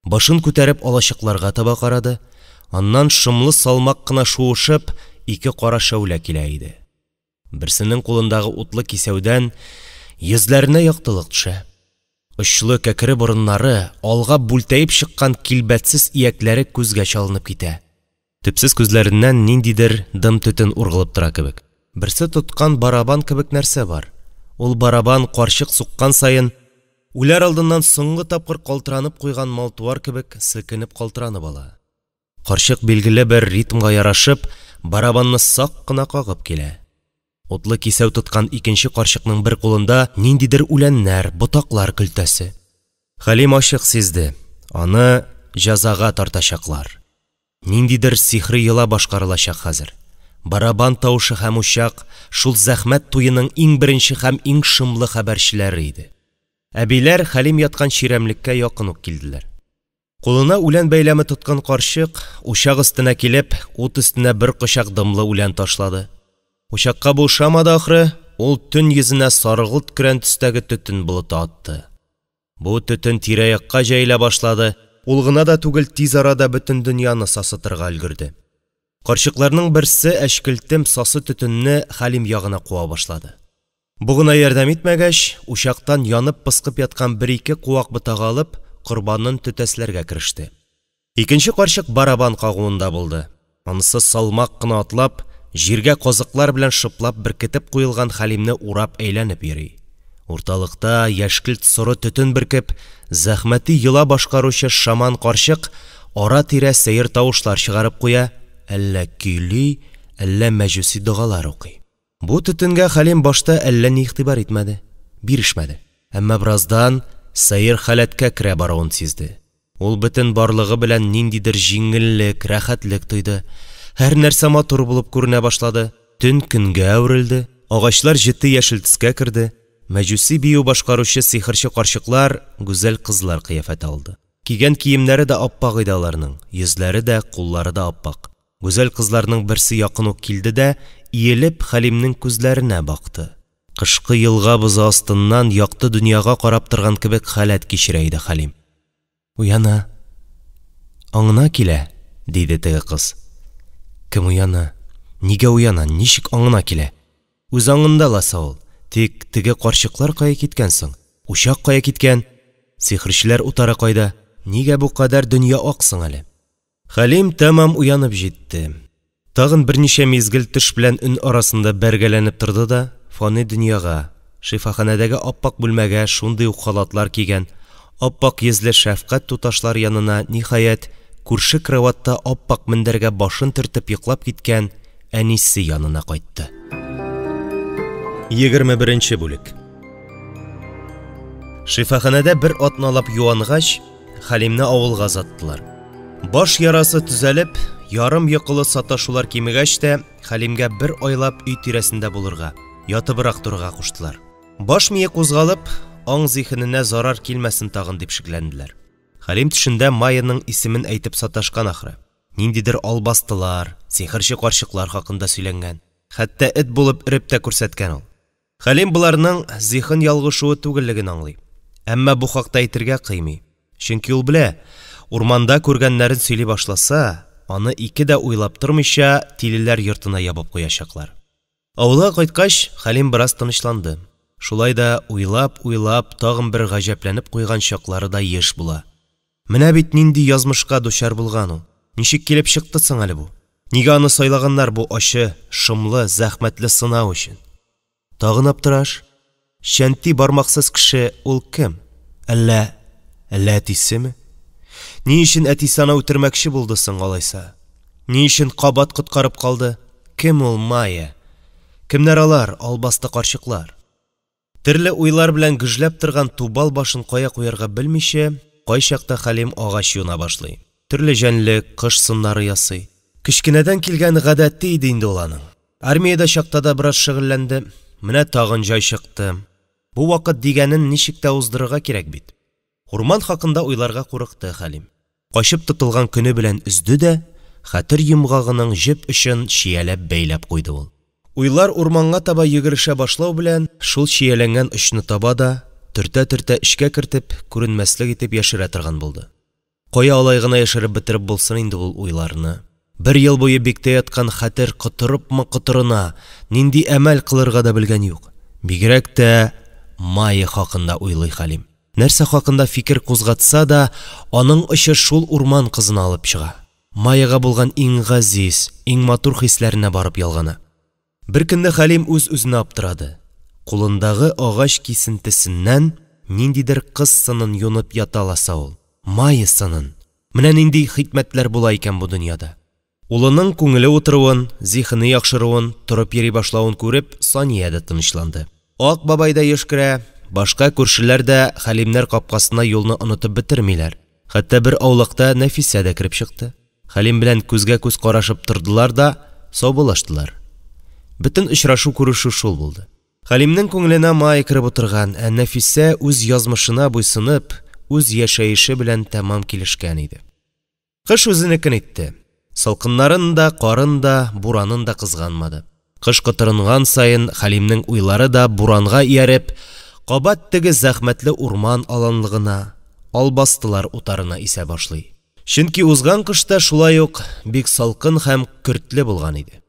Башын күтәреп алачыкларга таба карады, аннан шомлы салмак кына шуышып, ике кара шәүлә килә иде. Берсенең кулындагы утлы кисәүдән йөзләренә яктылык төшә. Очлы кәкре борыннары, алга бүлтәеп чыккан килбәтсез иякләре күзгә чалынып китә. Төпсез күзләреннән ниндидер дым төтен ургылып тора кебек. Берсе тоткан барабан кебек нәрсә бар. Ул барабан карчык суккан саен, үләр алдыннан соңгы тапкыр калтыранып куйган мал-туар кебек селкенеп калтыранып ала. Карчык билгеле бер ритмга ярашып, барабанны сак кына кагып килә. Утлы кисәү тоткан икенче карчыкның бер кулында ниндидер үләннәр, ботаклар көлтәсе. Хәлим ачык сизде, аны җәзага тартачаклар. Ниндидер сихри йола башкарылачак хәзер. Барабан тавышы һәм учак шул зәхмәт туеның иң беренче һәм иң шомлы хәбәрчеләре иде. Әбиләр Хәлим яткан чирәмлеккә якын ук килделәр. Кулына үлән бәйләме тоткан карчык, учак өстенә килеп, ут өстенә бер кочак дымлы үлән ташлады. Учакка бу ошамады ахры, ул төн йөзенә саргылт-көрән төстәге төтен болыты атты. Бу төтен тирә-якка җәелә башлады, ул гына да түгел, тиз арада бөтен дөньяны сасытырга өлгерде. Карчыкларның берсе әчкелтем сасы төтенне Хәлим ягына куа башлады. Бу гына ярдәм итмәгәч, учактан янып-пыскып яткан бер-ике куак ботагы алып, корбанын төтәсләргә кереште. Икенче карчык барабан кагуында булды. Анысы салмак кына атлап, җиргә казыклар белән шыплап беркетеп куелган Хәлимне урап әйләнеп йөри. Урталыкта яшькелт-соры төтен бөркеп, зәхмәти йола башкаручы шаман карчык ара-тирә сәер тавышлар чыгарып куя, әллә көйли, әллә мәҗүси догалар укый. Бу төтенгә Хәлим башта әллә ни игътибар итмәде, бирешмәде. Әмма бераздан сәер халәткә керә баруын сизде. Ул бөтен барлыгы белән ниндидер җиңеллек, рәхәтлек тойды. Һәр нәрсә матур булып күренә башлады. Төн көнгә әверелде, агачлар җете яшел төскә керде. Мәҗүси бию башкаручы сихерче карчыклар гүзәл кызлар кыяфәте алды. Кигән киемнәре дә аппак иде аларның, йөзләре дә, куллары да аппак. Гүзәл кызларның берсе якын ук килде дә, иелеп, Хәлимнең күзләренә бакты. Кышкы елга бозы астыннан якты дөньяга карап торган кебек халәт кичерә иде Хәлим. Уяна. Аңына килә, диде теге кыз. Кем уяна? Нигә уяна? Ничек аңына килә? Үз аңында ласа ул. Тик теге карчыклар кая киткән соң? Учак кая киткән? Сихерчеләр утары кайда? Нигә бу кадәр дөнья ак соң әле? Хәлим тәмам уянып җитте. Тагын берничә мизгел төш белән өн арасында бәргәләнеп торды да, фани дөньяга, шифаханәдәге аппак бүлмәгә шундый ук халатлар кигән, аппак йөзле шәфкать туташлар янына, ниһаять, күрше кроватта аппак мендәргә башын төртеп йоклап киткән әнисе янына кайтты. 21 бүлек. Шифаханәдә бер атналап юангач, Хәлимне авылга озаттылар. Баш ярасы төзәлеп, ярым йокылы саташулар кимегәч тә, Хәлимгә бер айлап өй тирәсендә булырга, ятыбрак торырга куштылар. Баш мие кузгалып, аң зиһененә зарар килмәсен тагын дип шикләнделәр. Хәлим төшендә Майяның исемен әйтеп саташкан ахры. Ниндидер албастылар, сихерче карчыклар хакында сөйләнгән. Хәтта эт булып өреп тә күрсәткән ул. Хәлим боларның зиһен ялгышуы түгеллеген аңлый. Әмма бу хакта әйтергә кыймый. Чөнки ул белә, урманда күргәннәрен сөйли башласа, аны ике дә уйлап тормыйча тилеләр йортына ябып куячаклар. Авылга кайткач, Хәлим бераз тынычланды. Шулай да уйлап-уйлап тагын бер гаҗәпләнеп куйган чаклары да еш була. Менә бит нинди язмышка дучар булган ул. Ничек килеп чыкты соң әле бу? Нигә аны сайлаганнар бу ачы, шомлы, зәхмәтле сынау өчен? Тагын аптыраш. Чәнти бармаксыз кеше ул кем? Әллә, әллә әтисеме? Ни өчен әтисе аны үтермәкче булды соң алайса? Ни өчен кабат коткарып калды? Кем ул Майя? Кемнәр алар, албасты карчыклар? Төрле уйлар белән гөжләп торган тубал башын кая куярга белмичә, кайчакта Хәлим агач юна башлый. Төрле җәнлек, кош сыннары ясый. Кечкенәдән килгән гадәте иде инде ул аның. Армиядә чакта да бераз шөгыльләнде. Менә тагын җай чыкты. Бу вакыт дигәнен ничек тә уздырырга кирәк бит. Урман хакында уйларга курыкты Хәлим. Качып тотылган көне белән өзде дә, хәтер йомгагының җеп очын чияләп бәйләп куйды ул. Уйлар урманга таба йөгерешә башлау белән шул чияләнгән очны таба да, төртә-төртә эчкә кертеп, күренмәслек итеп яшерә торган булды. Кая алай гына яшереп бетереп булсын инде ул уйларны. Бер ел буе биктә яткан хәтер котырыпмы котырына, нинди әмәл кылырга да белгән юк. Бигрәк тә Майя хакында уйлый Хәлим. Нәрсә хакында фикер кузгатса да, аның очы шул урман кызына алып чыга. Майяга булган иң газиз, иң матур хисләренә барып ялгана. Бер көнне Хәлим үз-үзенә аптырады. Кулындагы агач кисентесеннән ниндидер кыз сынын юнып ята ласа ул. Майя сынын. Менә нинди хикмәтләр була икән бу дөньяда. Улының күңеле утыруын, зиһене яхшыруын, торып йөри башлавын күреп, Сания дә тынычланды. Ак бабай да еш керә, башка күршеләр дә Хәлимнәр капкасына юлны онытып бетермиләр. Хәтта бер аулакта Нәфисә дә кереп чыкты. Хәлим белән күзгә күз карашып тордылар да саубуллаштылар. Бөтен очрашу күрешү шул булды. Хәлимнең күңеленә Майя кереп утырган, ә Нәфисә үз язмышына буйсынып, үз яшәеше белән тәмам килешкән иде. Кыш үзенекен итте. Салкыннарын да, карын да, буранын да кызганмады. Кыш котырынган саен Хәлимнең уйлары да буранга ияреп, кабат теге зәхмәтле урман аланлыгына, албастылар утарына исә башлый. Чөнки узган кыш та шулай ук бик салкын һәм көртле булган иде.